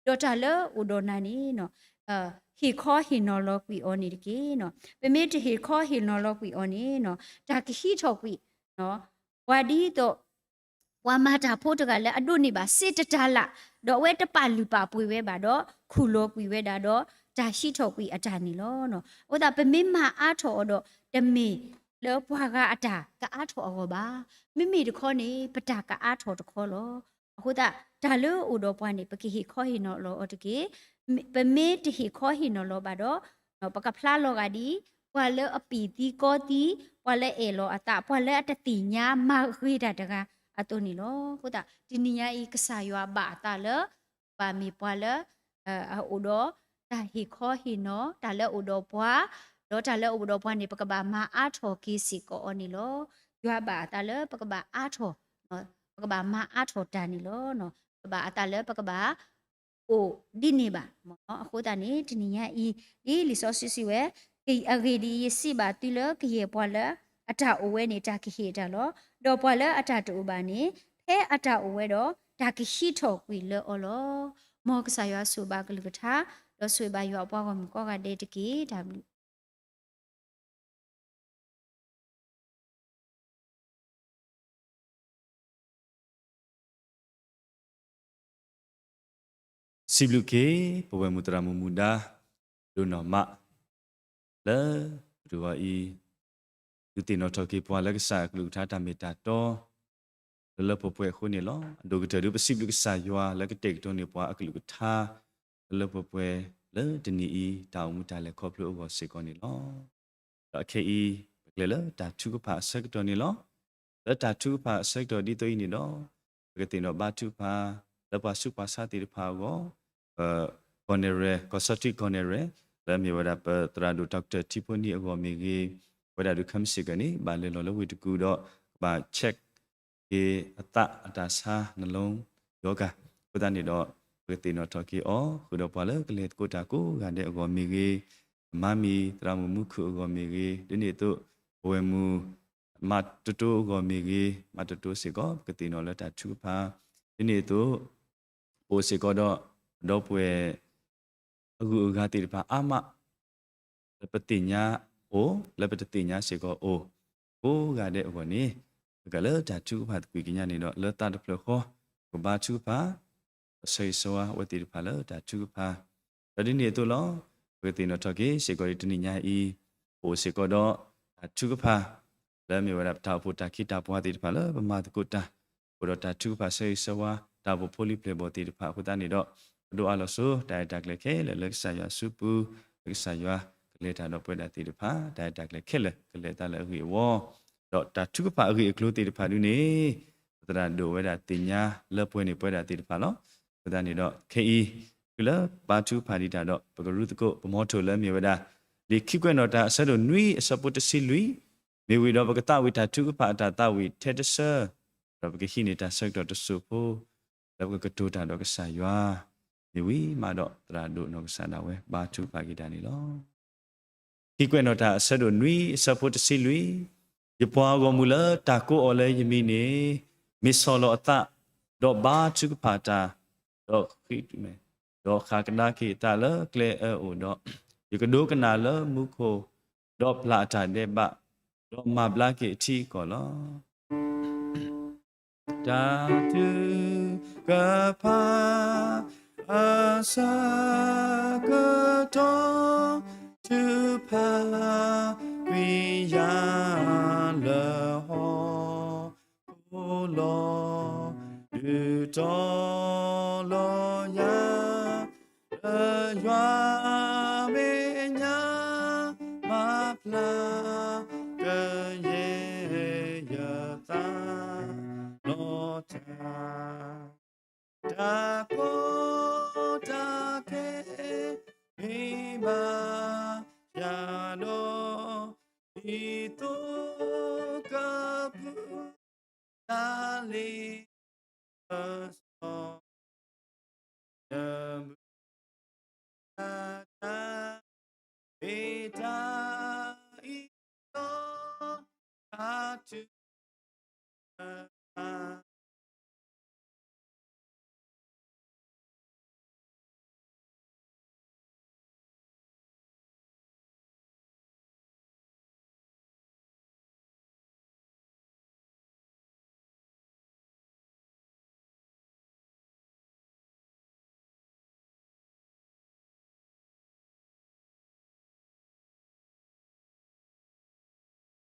ဒီးတၢ်လၢအိၣ်ဒီးနၤန့ၣ် ဟ့ၣ်ခီဟ့ၣ်နီၤလီၤကွံာ်အီၤန့ၣ်တက့ၢ်. ပမ့ၢ်တဟ့ၣ်ခီဟ့ၣ်နီၤလီၤကွံာ်အီၤန့ၣ် တၢ်ကဟံးထီၣ်ကွံာ် ပှၤဒ်သိး ပှၤမၤတၢ်ဖိတဂၤလၢအဒိးန့ၢ်ဘၣ်စ့တတၤလၣ်, ဒီးအဝဲတပာ်လုၢ်ပာ်ပှ့ၤဝဲဘၣ်ဒီး ခူၣ်လီၤကွံာ်ဝဲဒၣ်ဒီး တၢ်ဟံးထီၣ်ကွံာ်အတၢ်န့ၣ်လီၤ. အဃိသတးပမ့ၢ်မၤအါထီၣ်အီၤဒီး တမ့ၢ်လၢပှၤဂၤအတၢ်ကအါထီၣ်အဂီၢ်ဘၣ်. မ့မ့ၢ်တခီန့ၣ် ပတၢ်ကအါထီၣ်တခီလီၤ. အဃိသတး တၢ်လၢအိၣ်ဒီးပှၤန့ၣ် ပကဟ့ၣ်ခီဟ့ၣ်နီၤလီၤအီၤတက့ၢ်. ပမ့ၢ်တဟ့ၣ်ခီဟ့ၣ်နီၤလီၤဘၣ်ဒီး ပကဖျါလီၤဂာ်ဒ် ပှၤလၢအပံာ်သံကီသံ, ပှၤလၢအအဲၣ်လီၤအသး, ပှၤလၢအတသ့ၣ်ညါမၤဂ့ၤတၢ်တဂၤအသိးန့ၣ်လီၤ. အဃိသတး တနံၤညါအံၤ ကစၢ်ယွၤဘၣ်အသးလၢ ပဘၣ်မ့ၢ်ပှၤလၢ အအိၣ်ဒီးတၢ်ဟ့ၣ်ခီဟ့ၣ်နီၤ, တၢ်လၢအိၣ်ဒီးပှၤ, ဒီးတၢ်လၢအိၣ်ဒီးပှၤန့ၣ် ပကဘၣ်မၤအါထီၣ်က့ၤစ့ၢ်ကီးအီၤန့ၣ်လီၤ. ယွၤဘၣ်အသးလၢပကဘၣ်အါထီၣ်, ပကဘၣ်မၤအါထီၣ်တၢ်န့ၣ်လီၤ. ပဘၣ်အသးလၢပကဘၣ် အိၣ်ဒ်န့ၣ်ဘၣ်. အဃိသတးန့ၣ် တနံၤညါအံၤ ဒ်လံာ်စီဆှံစံးဝဲ, အဂ့ၢ်ဒ်အံၤ, ယစံးဘၣ်သုလၢကယဲၢ်ပှၤလၢအတၢ်အိၣ်ဝဲန့ၣ် တၢ်ကဟ့ၣ်အတၢ်လီၤ. ဒီးပှၤလၢအတၢ်တအိၣ်ဘၣ်န့ၣ် ဖဲအတၢ်အိၣ်ဝဲဒီး တၢ်ကဟံးထီၣ်ကွံာ်လၢအီၤလီၤ. မ်ကစၢ်ယွၤဆိၣ်ဂ့ၤဘၣ်ကလုၢ်ကထါ, ဒီးဆိၣ်ဂ့ၤဘၣ်ယွၤအပှၤဂီၢ်မုၢ်ကိးဂၤဒဲးတက့ၢ်. တၢ်ဘျုး စံးဘျုးက့ၤ ပဝဲၢ်မုၢ်သရၣ်မုၣ်မူဒါ ဒိၣ်နီၢ်မး လၢပတဂီၤအံၤ ဒုးသ့ၣ်နီၣ်ထီၣ်က့ၤပှၤလၢကစၢ်အကလုၢ်ကထါတၢ်မ့ၢ်တၢ်တီ လၢလၢပှဲၤပှဲၤအဃိန့ၣ်လီၤ. အဒိၣ်ကတၢၢ်ဒုး ပစံးဘျုးကစၢ်ယွၤလၢကတဲာ်ကတီၤန့ၢ်ပှၤအကလုၢ်ကထါ လၢလၢပှဲၤပှဲၤ လၢတနံၤအံၤ တၢ်အိၣ်မူတၢ်လဲၤခီဖျိအဂီၢ်စ့ၢ်ကီးန့ၣ်လီၤ. ဒီးအခဲအံၤ ပကလဲၤလၢတၢ်ထုကဖၣ်အဆၢကတီၢ်န့ၣ်လီၤ. လၢတၢ်ထုကဖၣ်အဆၢကတီၢ်ဒ်သိးအံၤန့ၣ်ဒီး ပကသ့ၣ်နီၣ်ဘါထုကဖၣ် လၢပှၤဆူးပှၤဆါသ့ၣ်တဖၣ်အဂီၢ် ပ ကီၢ်နဲၣ်ရဲၣ် ကီၢ်ဆီထံကီၢ်နဲၣ်ရဲၣ် လၢအမ့ၢ်ဝဲဒၣ်ပသရၣ်ဒိၣ် Doctor ထံဖိနံၣ်အဂီၢ်မ့ၢ်ဂ့ၤ, ပဝဲဒၣ်ဒုးခဲမုၢ်ဆ့ၣ်ကီးန့ၣ် ဘၣ်လဲၤလီၤလၢဝ့ၢ်တကူၣ်ဒီး ကဘၣ် check က့ၤအသးအတၢ်ဆါ နှလုံးရောဂါ အဃိသတးန့ၣ်ဒီး ပကသ့ၣ်နီၣ်ထီၣ်က့ၤအီၤ ဃုာ်ဒီးပှၤလၢကလဲၤသကိးတၢ်ကိးဂၤဒဲးအဂီၢ်မ့ၢ်ဂ့ၤ, အမါမံၤ သရၣ်မုၣ်မူခိၣ်အဂီၢ်မ့ၢ်ဂ့ၤ, ဒ်န့ၣ်အသိး ပဝဲၢ်မုၢ် မါတတိၤအဂီၢ်မ့ၢ်ဂ့ၤ, မါတတိၤစ့ၢ်ကီး ပကသ့ၣ်နီၣ်လၢတၢ်ထုကဖၣ်, ဒ်န့ၣ်အသိး ပအိၣ်စ့ၢ်ကီးဒီး ပဒီပုၢ်ဝဲၢ် အဂုၤအဂၤသ့ၣ်တဖၣ်အါမး လၢပသ့ၣ်ညါအိၣ် လၢပတသ့ၣ်ညါစ့ၢ်ကီးအိၣ် ကိးဂၤဒဲးအဂီၢ်န့ၣ် ပကလၢတၢ်ထုကဖၣ်သကွံာ်ကညါန့ၣ်ဒီး လၢသးတဖျၢၣ်ဃီ ပကဘါထုကဖၣ် ပဆၢဂ့ၤဆၢဝါအဝဲသ့ၣ်တဖၣ်လၢတၢ်ထုကဖၣ်, ဒီးဒ်န့ၣ်အသိးလီၤ. ပကသ့ၣ်နီၣ်ထီၣ်က့ၤစ့ၢ်ကီးတနံၤညါအံၤ ပအိၣ်စ့ၢ်ကီးဒီးတၢ်ထုကဖၣ် လၢအမ့ၢ်ဝဲဒၣ်ပတၢ်အိၣ်ဖှိၣ်တၢ်ခ့တၢ်ပှၤသ့ၣ်တဖၣ်လၢပမၤသကိးတၢ် အိၣ်ဒီးတၢ်ထုကဖၣ်ဆၢဂ့ၤဆၢဝါ တၢ်အိၣ်ဖှိၣ်ဖိလံၤပျဲၢ်ဘီၣ်သ့ၣ်တဖၣ်အဃိသတးန့ၣ်ဒီး ပဒိးအးလီၤဆိ တၢ်ရဲၣ်တၢ်ကျဲၤခဲလၢာ်လၢကစၢ်ယွၤအစုပူၤ လၢကစၢ်ယွၤကလဲၤတၢ်ဒီးပဝဲဒၣ်သ့ၣ်တဖၣ် တၢ်ရဲၣ်တၢ်ကျဲၤခဲလၢာ် ကလဲၤသးလၢအဂ့ၢ်အဝီ ဒီးတၢ်ထုကဖၣ်အဂ့ၢ်အကျိၤသ့ၣ်တဖၣ်ဒုန့ၣ် ပသရၣ်ဒိၣ်ဝဲဒၣ်သ့ၣ်ညါလၢပှဲၤန့ၣ်ပဝဲဒၣ်သ့ၣ်တဖၣ်လီၤ. အဃိသတးန့ၣ်ဒီး ခဲအံၤ ဃုာ်လၢပဘါထုကဖၣ်ဒံးတၢ်ဒီး ပကရူသကိး ပမီထိၣ်လၢအမ့ၢ်ဝဲဒၣ် လံာ်ခံကွဲးနီၣ်တၢ်အဆၢဒိၣ်နွံအဆၢဖိတဆံလွံၢ်, မ့ၢ်ဝံၤဒီးပကသးဝံၣ်တၢ်ထုကဖၣ်အတၢ်သးဝံၣ်ထဲတဆၢ, ဒီးပကဟံးန့ၢ်တၢ်ဆၢကတီၢ်တစိၢ်ဖိ လၢပကကတိၤတၢ်ဒီးကစၢ်ယွၤ, မ့ၢ်ဝံၤမးဒီးသရၣ်ဒိၣ်နီၢ်ကစၢ်ဒၣ်ဝဲဘါထုကဖၣ်က့ၤတၢ်န့ၣ်လီၤ. ခံကွဲးနီၣ်တၢ်အဆၢဒိၣ်နွံအဆၢဖိတဆံလွံၢ်, ယပှၤဂီၢ်မုၢ်လၢတၢ်ကိးအီၤလၢယမံၤန့ၣ် မ့ၢ်ဆီၣ်လီၤအသး, ဒီးဘါထုကဖၣ်တၢ်, ဒီးဃ့, ဒီးဃၣ်ကဒါက့ၤအသးလၢကျဲအၢအိၣ်ဒီး, ယကဒိကနၣ်လၢမူခိၣ်, ဒီးပျၢ်အတၢ်ဒဲးဘး, ဒီးမၤဘျါက့ၤအထံအကီၢ်လီၤ. တၢ်ထုကဖၣ်အဆၢကတီၢ် ထုကဖၣ်ကွံာ်ယၤလၢဟီၣ် ခိၣ်လီၤ, ဒုးတီၤလီၤယၤ, လၢယွၤမဲာ်ညါ မၤဖျါ ကယဲၢ်ယသး လီၤတၢ် တၢ်ကီတၢ်ခဲ မ့ၢ်ဘၣ်ယၤဒီး ဒ်သိးကပူၤ တၢ် လံ ပစီ တမုၢ်တၢ် မ့ၢ်တၢ်အံၤလီၤ တၢ်ထု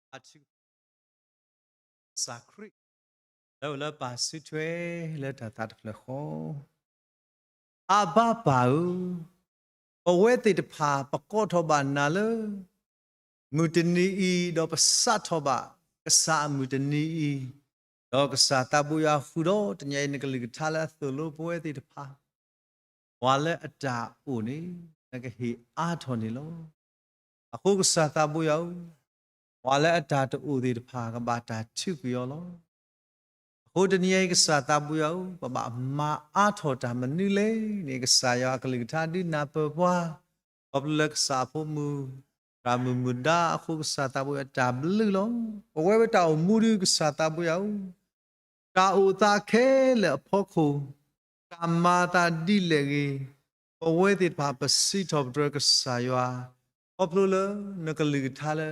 ကဖၣ် ကစၢ်ခရံာ် လၢအိၣ်လၢပၢ်စုထွဲလၢတၢ်သးတဖျၢၣ်ဃီ, အဘၣ်ပၢ်ဧၢ, ပဝဲသ့ၣ်တဖၣ်ပကိးထီၣ်ဘၣ်နၤလၢ မုၢ်တနံၤအံၤ ဒီးပစးထီၣ်ဘၣ်ကစၢ်အမုၢ်တနံၤအံၤ, ဒီးကစၢ်သးဘိယွၤဃုာ်ဒီးတနံၤအံၤနကလုၢ်ကထါလၢအသိၣ်လိပဝဲသ့ၣ်တဖၣ် ပှၤလၢအတၢ်အိၣ်န့ၣ် နကဟ့ၣ်အါထီၣ်န့ၣ်လီၤ. အဃိကစၢ်သးဘိယွၤဧၢ, ပှၤလၢအတၢ်တအိၣ်သ့ၣ်တဖၣ်ကဘၣ်တၢ်ထုးကွံာ်အီၤလီၤ. အဃိတနံၤအံၤကစၢ်သးဘိယွၤဧၢ, ပဘၣ်မၤအါထီၣ်တၢ်မနုၤလဲၣ်န့ၣ် ကစၢ်ယွၤအကလုၢ်ကထါဒုးနၢ်ပၢၢ်ပှၤ, ခီဖျိလၢကစၢ်အဖိမုၣ် သရၣ်မုၣ်မုၢ်ဒါအဃိကစၢ်သးဘိယွၤတၢ်ဘျုးလီၤ. ပဝဲပတၢ်အိၣ်မူဒုးကစၢ်သးဘိယွၤဧၢ, တၢ်အိၣ်သးခဲလၢာ်အဖီခိၣ်, တၢ်မၤအသးဒ်လဲၣ်ဂ့ၤ, ပဝဲသ့ၣ်တဖၣ်ပစံးထီၣ်ပတြၢၤကစၢ်ယွၤ, ခီဖျိလၢနကလုၢ်ကထါလၢ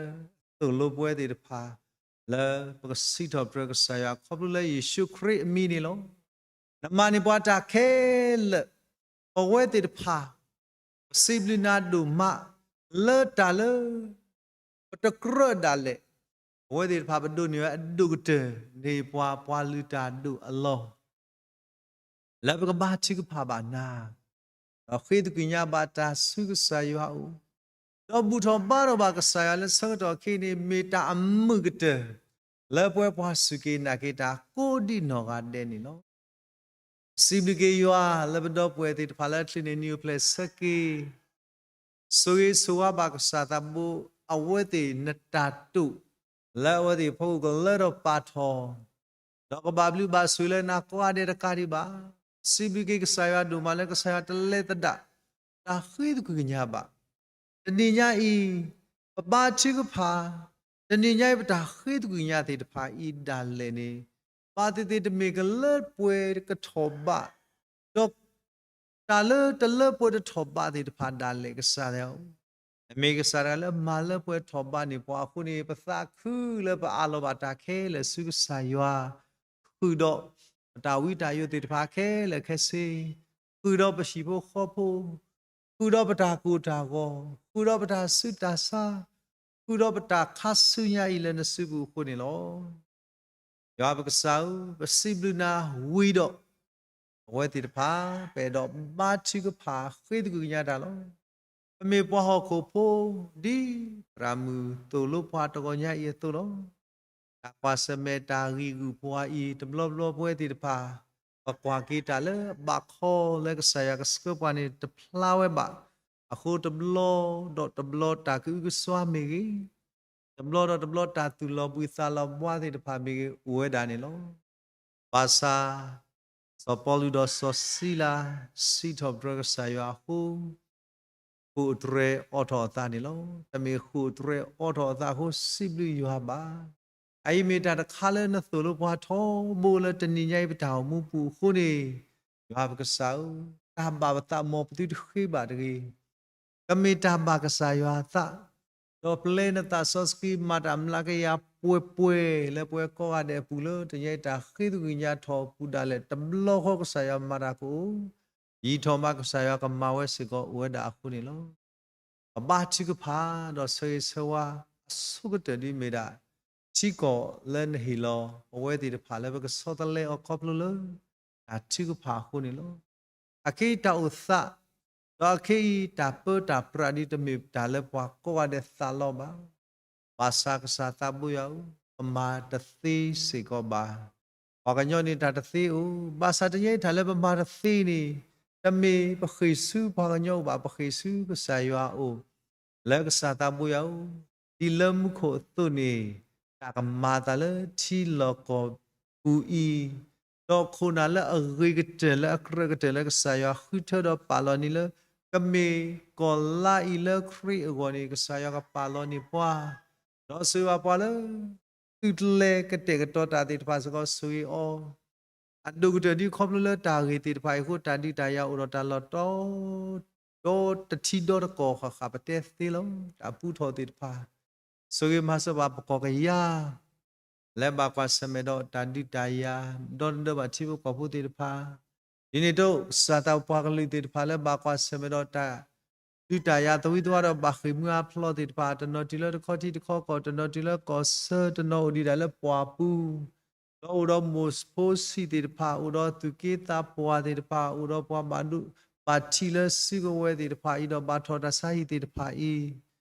သိၣ်လိပဝဲသ့ၣ်တဖၣ်, လၢပကစံးထီၣ်ပတြၢၤကစၢ်ယွၤ ခီဖျိလၢယ့ၣ်ၡူးခရံာ်အမံၤန့ၣ်လီၤ. နမၤန့ၢ်ပှၤတၢ်ခဲလၢာ်, ပဝဲသ့ၣ်တဖၣ် ပစံးဘျုးနၤဒိၣ်မး လၢတၢ်လၢ ပတကြၢးဒၣ်လဲာ်, ပဝဲသ့ၣ်တဖၣ်ပဒိးန့ၢ်ဝဲအဒိၣ်ကတၢၢ် န့ၢ်ပှၤပှၤလုၢ်တၢ်ဒိၣ်အလီၢ် လၢပကဘါထုကဖၣ်ဘၣ်နၤ, ဒီးဃ့သကွံာ်ညါဘၣ်တၢ်ဆူကစၢ်ယွၤအအိၣ်, ဒီးဘူၣ်ထီၣ်ဘါထီၣ်ဘၣ်ကစၢ်ယွၤလၢဆၢကတီၢ်ခဲအံၤန့ၣ် မ့ၢ်တၢ်အမုာ်ကတၢၢ် လၢပဝဲပှၤစူၢ်က့ၤနာ်က့ၤတၢ်ကိးဒံးနီၢ်ဂၤဒဲးန့ၣ်လီၤ. စံးဘျုးက့ၤယွၤလၢပဒီပုၢ်ဝဲၢ်သ့ၣ်တဖၣ်လၢအချုးန့ၢ်နံၣ်အိၣ်ဖျဲၣ်ဆၢက့ၤ ဆိၣ်ဂ့ၤဆိၣ်ဝါဘၣ်ကစၢ်သးဘိ အဝဲသ့ၣ်နတၢ်တိာ် လၢအဝဲသ့ၣ်အဖီခိၣ်ကလၢထီၣ်ပာ်ထီၣ်, ဒီးကဘၣ်ဘျုးဘၣ်ဆိၣ်လၢနၤကိးဂၤဒဲးတကးဒံးဘၣ်. စံးဘျုးက့ၤကစၢ်ယွၤဒိၣ်မးလၢကစၢ်ယွၤတလဲၤသဒၣ် တၢ်ဃ့သကွံာ်ကညးဘၣ် တနံၤညါအံၤ ပဘါထုကဖၣ်, တနံၤညါအံၤပတၢ်ဃ့သကွံာ်ကညးသ့ၣ်တဖၣ်အံၤဒၣ်လဲာ်န့ၣ် ဘၣ်သ့ၣ်သ့ၣ်တမ့ၢ်ကလၢပှဲၤကထီၣ်ဘး, ဒီး တၢ်လၢတလၢပှဲၤတထီၣ်ဘးသ့ၣ်တဖၣ်ဒၣ်လဲာ်ကစၢ်ယွၤဧၢ, နမ့ၢ်ကစၢ်တဂၤလၢမၤလၢပှဲၤထီၣ်ဘးန့ၢ်ပှၤအဃိန့ၣ် ပသးခုလၢပအးလီၤဘၣ်တၢ်ခဲလၢာ်ဆူကစၢ်ယွၤ, ဃုာ်ဒီးပတၢ်ဝံတၢ်ယိာ်သ့ၣ်တဖၣ်ခဲလၢာ်ခဲဆ့, ဃုာ်ဒီးပဟံၣ်ဖိဃီဖိ, ဃုာ်ဒီးပတၢ်ကိၢ်တၢ်ဂီၤ, ဃုာ်ဒီးပတၢ်ဆူးတၢ်ဆါ, ဃုာ်ဒီးပတၢ်ခါဆူညါအံၤလၢနစုပူၤအဃိန့ၣ်လီၤ. ယွၤပကစၢ်ဧၢ, ပစံးဘျုးနၤဝံၤဒီး အဝဲသ့ၣ်တဖၣ် ပအဲၣ်ဒိးဘါထုကဖၣ်ဃ့သကွံာ်ကညးတၢ်လီၤ. ပမ့ၢ်ပှၤဟီၣ်ခိၣ်ဖိ ဒ်သရၣ်မုၣ်သိၣ်လိပှၤတဂီၤညါအံၤအသိးလီၤ. တၢ်ကွၢ်ဆၢၣ်မဲာ်တၢ်ဂံၢ်ဂူာ်ပှၤအံၤ တဘျီဘျီပဝဲသ့ၣ်တဖၣ် ပကွၢ်က့ၤတၢ်လၢအဘၣ်ခီလၢကစၢ်ယွၤကဆှၢပှၤန့ၣ်တဖျါဝဲဘၣ်. အဃိတဘျီဒီးတဘျီတၢ်ကအုကစွါမ့ၢ်ဂ့ၤ, တဘျီဒီးတဘျီတၢ်သူၣ်လီၤဘှံးသးလီၤဘှါသ့ၣ်တဖၣ်မ့ၢ်ဂ့ၤ အိၣ်ဝဲဒၣ်န့ၣ်လီၤ. ဘၣ်ဆၣ် စီၤပီလူးဒီးစီၤစံလၤ စံးထီၣ်ပတြၢၤကစၢ်ယွၤအဃိ ဃုာ်အတြဲၤအိးထီၣ်အသးန့ၣ်လီၤ. တမ့ၢ်ဃုာ်အတြဲၤအိးထီၣ်အသးအဃိ စံးဘျုးယွၤဘၣ်. အအံၤမ့ၢ်တၢ်တခါလၢနသိၣ်လိပှၤထီဘိလၢတနံၤညါအံၤပတၢ်အိၣ်မူပူၤအဃိန့ၣ်, ယွၤပကစၢ်ဧၢ, တၢ်ဘၣ်ပသးမ်ပသုတဃ့ဘၣ်တဂ့ၤ ကမ့ၢ်တၢ်ဘၣ်ကစၢ်ယွၤအသး, ဒီးပျဲနသးစီဆှံမၤတၢ်မျးကယၤပှဲၤပှဲၤလၢပဝဲကိးဂၤဒဲးအပူၤလၢတနံၤညါအံၤတၢ်ဃ့သကွံာ်ကညးထီၣ်အပူၤဒၣ်လဲာ် တဘျီဃီကစၢ်ယွၤမၤတၢ်ကအိၣ်, ယံာ်ထီၣ်မးကစၢ်ယွၤကမၤဝဲစ့ၢ်ကီးအိၣ်ဝဲဒၣ်အဃိန့ၣ်လီၤ. ပဘါထုကဖၣ် ဒီးဆၢဂ့ၤဆၢဝါအဆိကတၢၢ်ဒ်မ့ၢ်ဒၣ် ထံကီၢ်လၢနဟ့ၣ်လီၤ ပဝဲသ့ၣ်တဖၣ်လၢပကဆီတလဲအီၤခီဖျိလၢတၢ်ထုကဖၣ်အဃိန့ၣ်လီၤ. အခဲအံၤတၢ်အိၣ်သး ဒီးအခဲအံၤတၢ်ပၢတၢ်ပြးဒ်တမ့ၢ်တၢ်လၢပှၤကိးဂၤဒဲးသးလီဘၣ်. ဘၣ်ဆၣ်ကစၢ်သးဘိယွၤဧၢ, ပမၤတသ့စ့ၢ်ကီးဘၣ်. ပှၤကညီန့ၣ်တၢ်တသ့အိၣ်, ဘၣ်ဆၣ်တနံၤအံၤတၢ်လၢပမၤတသ့န့ၣ် တမ့ၢ်ပဃ့ၢ်ဆူပှၤကညီအိၣ်ဘၣ်, ပဃ့ၢ်ဆူကစၢ်ယွၤအအိၣ်, လၢကစၢ်သးဘိယွၤဧၢ, ဒ်လၢမူခိၣ်အသိးန့ၣ် တၢ်ကမၤအသးလၢထံလီၢ်ကီၢ်ပူၤအံၤ, ဒီးခိၣ်နၢ်လၢအဂ့ၤကတၢၢ်လၢအကြၢးကတၢၢ်လၢကစၢ်ယွၤဃုထၢဒီးပာ်လီၤန့ၣ်လၢ ကမ့ၢ်ကီၢ်လါအံၤလၢခရံာ်အဂီၢ်န့ၣ် ကစၢ်ယွၤကပာ်လီၤန့ၢ်ပှၤ ဒီးဆိၣ်ဂ့ၤဘၣ်ပှၤလၢ သုးကျဲၤကတဲာ်ကတီၤတၢ်သ့ၣ်တဖၣ်စ့ၢ်ကီးဆိၣ်ဂ့ၤအီၤ, အဒိၣ်ကတၢၢ်ဒ်ခီဖျိလၢတၢ်ဂ့ၢ်သ့ၣ်တဖၣ်အံၤအဃိ တၢ်ဒုးတၢ်ယၤအိၣ်ဒီးတၢ်လီၢ်တီ ဒီတထံဒီတကီၢ်ဃၣ်ဃၣ် ပတဲသ့လီၤ တၢ်ပူထီၣ်သ့ၣ်တဖၣ်, ဆိၣ်ဂ့ၤမၤစၢၤဘၣ်ပကီၢ်ကယၤ လၢဘၣ်ကွၢ်ဆၢၣ်မဲာ်ဒီးတၢ်ဒုးတၢ်ယၤ ဒီတဒၢဘၣ်ထံဖိကီၢ်ဖိသ့ၣ်တဖၣ်, ဒ်န့ၣ်အသိး ကစၢ်သးပှၢ်ကလုာ်သ့ၣ်တဖၣ်လၢဘၣ်ကွၢ်ဆၢၣ်မဲာ်ဒီးတၢ် ဒုးတၢ်ယၤသဝံသဝါဒီးဘၣ်ဃ့ၢ်မှံဟးဖျိးသ့ၣ်တဖၣ်, တနီၤတုၤလၢတခီထံတခီကီၢ်, တနီၤတုၤလၢကီၢ်ဆၢ, တနီၤအိၣ်ဒံးဒၣ်လၢပှၢ်ပူၤ, ဒီးအိၣ်ဒီးမိၢ်ဖိဆံးသ့ၣ်တဖၣ်, အိၣ်ဒီးသူၣ်က့သးပှၢ်သ့ၣ်တဖၣ်, အိၣ်ဒီးပှၤဘၣ်ဒိဘၣ်ထံးလၢစုကဝဲၤသ့ၣ်တဖၣ်အံၤ, ဒီးဘၣ်ထီၣ်တၢ်ဆါဟံၣ်သ့ၣ်တဖၣ်အံၤ,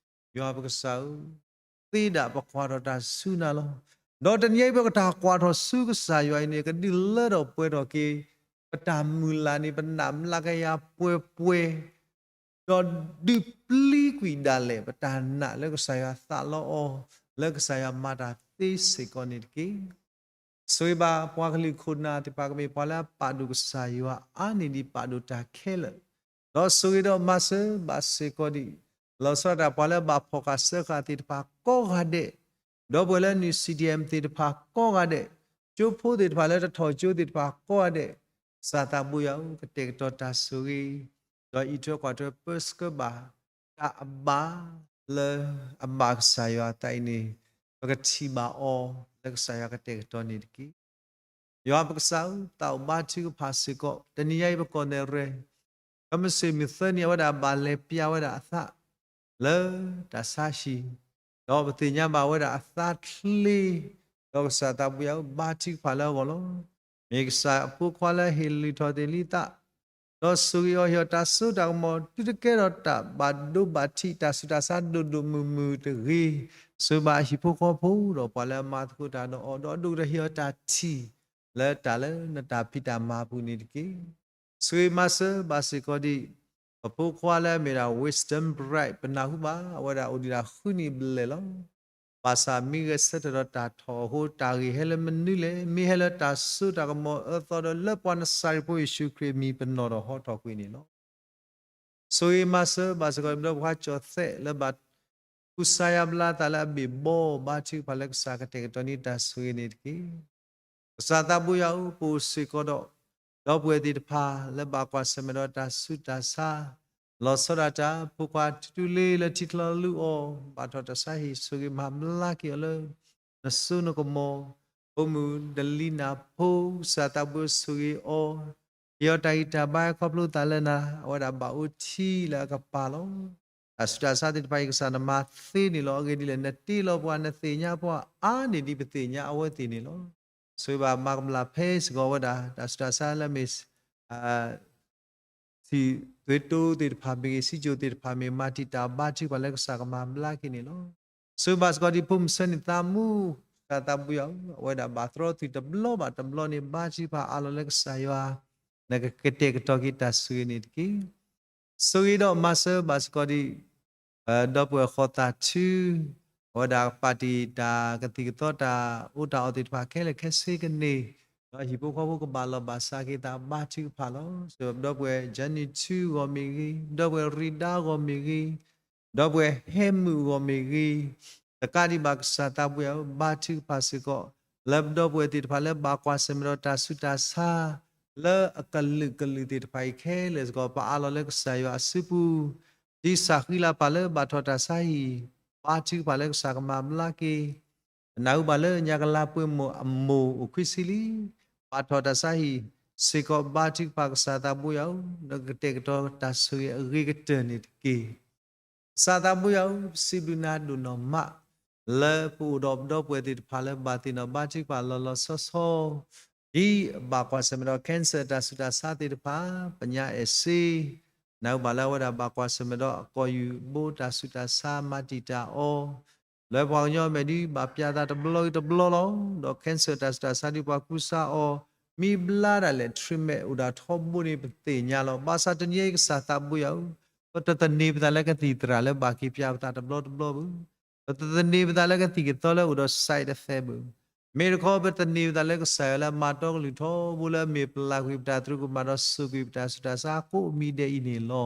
ယွၤပကစၢ်ဧၢ, သ့ဒၣ်ပကွၢ်ထီၣ်တၢ်ဆူနၤလီၤ. ဒီးတနံၤအံၤပကတၢ်ကွၢ်ထီၣ်ဆူကစၢ်ယွၤအံၤန့ၣ် ကဒုးလၢထီၣ်ပှဲၤထီၣ်က့ၤ ပတၢ်မုၢ်လၢ်န့ၣ် ပနာ်မျးကယၤပှဲၤပှဲၤ, ဒီးဒုးပျံၤကွံာ်ဒၣ်လဲာ် ပတၢ်နာ်လၢကစၢ်ယွၤသးလီအီၤ, လၢကစၢ်ယွၤမၤတၢ်သ့စ့ၢ်ကီးန့ၣ်တက့ၢ်. ဆိၣ်ဂ့ၤဘၣ်ပှၤကလုာ်ခိၣ်နၢ်သ့ၣ်တဖၣ် ကမ့ၢ်ပှၤလၢအပာ်ဒိၣ်ကစၢ်ယွၤအါန့ၢ်ဒံးပာ်ဒိၣ်တၢ်ခဲလၢာ်, ဒီးဆိၣ်ဂ့ၤဒီးမၤစၢၤဘၣ်စ့ၢ်ကီးဒံး လီၤဆီဒၣ်တၢ် ပှၤလၢဘၣ်ဖီၣ်ဃာ်စၢဃာ်သ့ၣ်တဖၣ်ကိးဂၤဒဲး, ဒီပုၢ်ဝဲၢ်လၢနုာ် CDM သ့ၣ်တဖၣ်ကိးဂၤဒဲး, ကၠိဖိသ့ၣ်တဖၣ်လၢတထီၣ်ကၠိသ့ၣ်တဖၣ်ကိးဂၤဒဲး, ကစၢ်သးဘိယွၤဧၢ, ကတဲာ်ကတီၤတၢ်ဆိၣ်ဂ့ၤ, ဒီးအံးထွဲကွၢ်ထွဲပၢဆှၢဘၣ် တၢ်အဘၣ်လၢအဘၣ်ကစၢ်ယွၤအသးအံၤန့ၣ်, ပကထံၣ်ဘၣ်အီၤလၢကစၢ်ယွၤကတဲာ်ကတီၤန့ၣ်တက့ၢ်. ယွၤပကစၢ်ဧၢ, သးအိၣ်ဘါထုကဖၣ်စ့ၢ်ကီး တနံၤညါအံၤပကီၢ်နဲၣ်ရဲၣ် ကမ့ၢ်စ့ၢ်မုၢ်သၢနံၤ အဝဲဒၣ်ဘၣ်လဲၤပျၢ်ဝဲဒၣ်အသး လၢတၢ်ဆါဟံၣ်, ဒီးပသ့ၣ်ညါဘၣ်ဝဲဒၣ်အသးချ့, ဒီးကစၢ်သးဘိယွၤဧၢ, ဘါထုကဖၣ်လၢအဂီၢ်လီၤ. မ့ၢ်ကစၢ်အဖိခွါလၢဟ့ၣ်လုၢ်ထီၣ်သ့ၣ်လံသး, ဒီးဆိၣ်ဂ့ၤအီၤ ဟ့ၣ်အီၤတၢ်စိတၢ်ကမီၤ တုၤတကဲထီၣ်တၢ်ဘၣ်ဒိဘၣ်ထံး တၢ်ဆူးတၢ်ဆါဒိၣ်ဒိၣ်မုၢ်မုၢ်တဂ့ၤ, ဆိၣ်ဂ့ၤဘၣ်အဟံၣ်ဖိဃီဖိဒီးပှၤလၢအမၤသကိးတၢ်ဒီးအီၤ, ဒီးဒိၣ်ကတၢၢ်ဟ့ၣ်အီၤတၢ်ထံၣ် လၢတၢ်လၢနတၢ်ဖံးတၢ်မၤအပူၤန့ၣ်တက့ၢ်. ဆိၣ်ဂ့ၤမၤစၢၤဘၣ်စ့ၢ်ကီးဒံး ပဖိခွါလၢအမ့ၢ်ဒၣ် Wisdom Bright ပနၢ်ဟူဘၣ် အဝဲဒၣ်အိၣ်ဒံးဒၣ်ဃုနံၣ်ဘျဲၣ်လီၤ. ဘၣ်ဆၣ်မ့ၢ်ဂဲၤဆၢထၢၣ်ဒီးတၢ်ထီၣ်အဃိ တၢ်ဂ့ၢ်ဟဲလၢမနုၤလဲၣ်, မ့ၢ်ဟဲလၢတၢ်စိတၢ်ကမီၤအၢသီဒီးလၢပှၤနစၤရ့းဖိယ့ၣ်ၡူးခရံာ်အမံၤပနီၣ်ဒီးဟီထီၣ်ကွံာ်န့ၣ်လီၤ. ဆိၣ်ဂ့ၤမၤစၢၤဘၣ်စ့ၢ်ကီး ပဒီပုၢ်ဝဲၢ်ကၠီၣ်သဲးလၢဘၣ်ကူစါယါဘျါသးလၢအဘ့ၣ်ဘီ ဘါထုကဖၣ်လၢကစၢ်ကတဲာ်ကတီၤန့ၢ်တၢ်ဆိၣ်ဂ့ၤန့ၣ်တက့ၢ်. ကစၢ်သးဘိယွၤဧၢ, ပအိၣ်စ့ၢ်ကီးဒီး ဒီပုၢ်ဝဲၢ်သ့ၣ်တဖၣ်လၢဘၣ်ကွၢ်ဆၢၣ်မဲာ်ဒီးတၢ်ဆူးတၢ်ဆါ, လီၤဆီဒၣ်တၢ် ဖိခွါတတုၤလ့လၢထံချၢလုၢ်အီၤ, ဘၣ်ထီၣ်တၢ်ဆါဟံၣ် ဆိၣ်ဂ့ၤမၤဘျါက့ၤအီၤလၢ နစိနကမီၤ, ဖိမုၣ်ဒလံနၢ်ဖိ ကစၢ်သးဘိယွၤဆိၣ်ဂ့ၤအီၤ, ဟ့ၣ်အီၤတၢ်ဂံၢ်တၢ်ဘါခီဖျိသးလၢနၤ, အဝဲဒၣ်ဘၣ်အိၣ်ထံလၢအကပၤလီၤ. တၢ်ဆူးတၢ်ဆါသ့ၣ်တဖၣ်အံၤ ကစၢ်နမၤသ့န့ၣ်လီၤ. အဂ့ၢ်ဒ်လဲၣ်, နတ့လီၤပှၤ နသ့ၣ်ညါပှၤအါန့ၢ်ဒံးပသ့ၣ်ညါအဝဲသ့ၣ်န့ၣ်လီၤ. ဆိၣ်ဂ့ၤဘၣ်မၤကမၣ်ဖဲစ့ၢ်ကီးဝဲဒၣ် တၢ်ဆူးတၢ်ဆါလၢမ့ၢ် စံၣ်သွ့တိသ့ၣ်တဖၣ်မ့ၢ်ဂ့ၤ, စံၣ်စိၤသ့ၣ်တဖၣ်မ့ၢ်ဂ့ၤ, မၤတံာ်တာ်ဘါထုကဖၣ်လၢကစၢ်ကမၤဘျါက့ၤန့ၣ်လီၤ. ဆိၣ်ဂ့ၤဘၣ်စ့ၢ်ကီးဒ်ဖိမုၣ်ဆၢန့ၣ်သးမူ, ကစၢ်သးဘိယွၤဧၢ, အဝဲဒၣ်ဘၣ်သရီသုးတဘျီဘၣ်တဘျီန့ၣ် ဘါထုကဖၣ်အးလီၤလၢကစၢ်ယွၤ, နကကတဲာ်ကတီၤက့ၤတၢ်ဆိၣ်ဂ့ၤန့ၣ်တက့ၢ်. ဆိၣ်ဂ့ၤဒီးမၤစၢၤဘၣ်စ့ၢ်ကီးဒ် ဒီပုၢ်ဝဲၢ်ဃီသးထု, အဝဲဒၣ်ပာ်တံာ်တာ်ကသံၣ်ကသီတၢ်အိၣ်တၢ်အီသ့ၣ်တဖၣ်ခဲလၢာ်ခဲဆ့ကန့ၢ်, ဒီးဟံၣ်ဖိဃီဖိကဘၣ်လီၢ်ဘၣ်စးက့ၤသးဘါထုကဖၣ်လီၤ. စံးဘၣ်ဒီပုၢ်ဝဲၢ် Jenny ထူဂီၢ်မ့ၢ်ဂ့ၤ, ဒီပုၢ်ဝဲၢ်ရံဒါဂီၢ်မ့ၢ်ဂ့ၤ, ဒီပုၢ်ဝဲၢ်ဟဲမုၣ်ဂီၢ်မ့ၢ်ဂ့ၤ, တကးဒံးဘၣ်ကစၢ်သးဘိယွၤဧၢ, ဘါထုကဖၣ်စ့ၢ်ကီး လၢပဒီပုၢ်ဝဲၢ်သ့ၣ်တဖၣ်လၢဘၣ်ကွၢ်ဆၢၣ်မဲာ်ဒီးတၢ်ဆူးတၢ်ဆါ လၢအကလုာ်ကလုာ်သ့ၣ်တဖၣ်အံၤခဲလၢာ်စ့ၢ်ကီး ပအးလီၤလၢကစၢ်ယွၤအစုပူၤ, ဒ်စၢ်ဃံလၤပၢ်လၢဘၣ်ထီၣ်တၢ်ဆါဟံၣ်, ဘါထုကဖၣ်လၢကစၢ်ကမၤဘျါက့ၤ, ပနၢ်ဟူဘၣ်လၢညါကလါပှ့ၤမိၢ်အမိၢ်အိၣ်ခွံဆံလံ, ဘၣ်ထီၣ်တၢ်ဆါဟံၣ်စ့ၢ်ကီး ဘါထုကဖၣ်ကစၢ်သးဘိယွၤဧၢ, နကကတဲာ်ကတီၤတၢ်ဆိၣ်ဂ့ၤအဂ့ၤကတၢၢ်န့ၣ်တက့ၢ်. ကစၢ်သးဘိယွၤဧၢ, ပစံးဘျုးနၤဒိၣ်နီၢ်မး လၢပအိၣ်ဒီးပဒီပုၢ်ဝဲၢ်သ့ၣ်တဖၣ်လၢဘၣ်သ့ၣ်နီၣ်ဘါထုကဖၣ်လီၤလီၤဆီဆီ ဒ်ဘၣ်ကွၢ်ဆၢၣ်မဲာ်ဒီး cancer တၢ်ဆူးတၢ်ဆါသ့ၣ်တဖၣ်, ပညါအဲၣ်စ့ နၢ်ဟူဘၣ်လၢအဝဲဒၣ်ဘၣ်ကွၢ်ဆၢၣ်မဲာ်ဒီး အကီၢ်ယူၢ်ဘိတၢ်ဆူးတၢ်ဆါ မၤတံာ်တာ်အီၤ လၢပှၤကညီအမဲာ်ဒ် ဘၣ်ပျဲသးတဘျီဂ့ၤတဘျီလီၤ. ဒီး cancer တၢ်ဆူးတၢ်ဆါဒ်ပှၤကူစါအီၤ မ့ၢ်ဘျါဒၣ်လဲာ် treatment အိၣ်ဒၣ်ထီဘိန့ၣ် ပသ့ၣ်ညါလီၤ. ဘၣ်ဆၣ်တနံၤအံၤကစၢ်သးဘိယွၤဧၢ, ပတသန့ၤပသးလၢကသံၣ်သရၣ်လၢဘၣ်က့ၤပျဲပသးတဘျီတဘျီဘၣ်. ပတသန့ၤပသးလၢကသံၣ်ကသီလၢအိၣ်ဒီး side effect ဘၣ်. မ့ၢ်တခီ ပသန့ၤပသးလၢကစၢ်ယွၤလၢအမၤတီကလုၢ်ထီဘိလၢအမ့ၢ်ပျၢ်ကွံာ် ပတၢ်သရူးကမၣ်ဒီးစိာ်ကွံာ်ပတၢ်ဆူးတၢ်ဆါကိးမံၤဒဲးအံၤန့ၣ်လီၤ.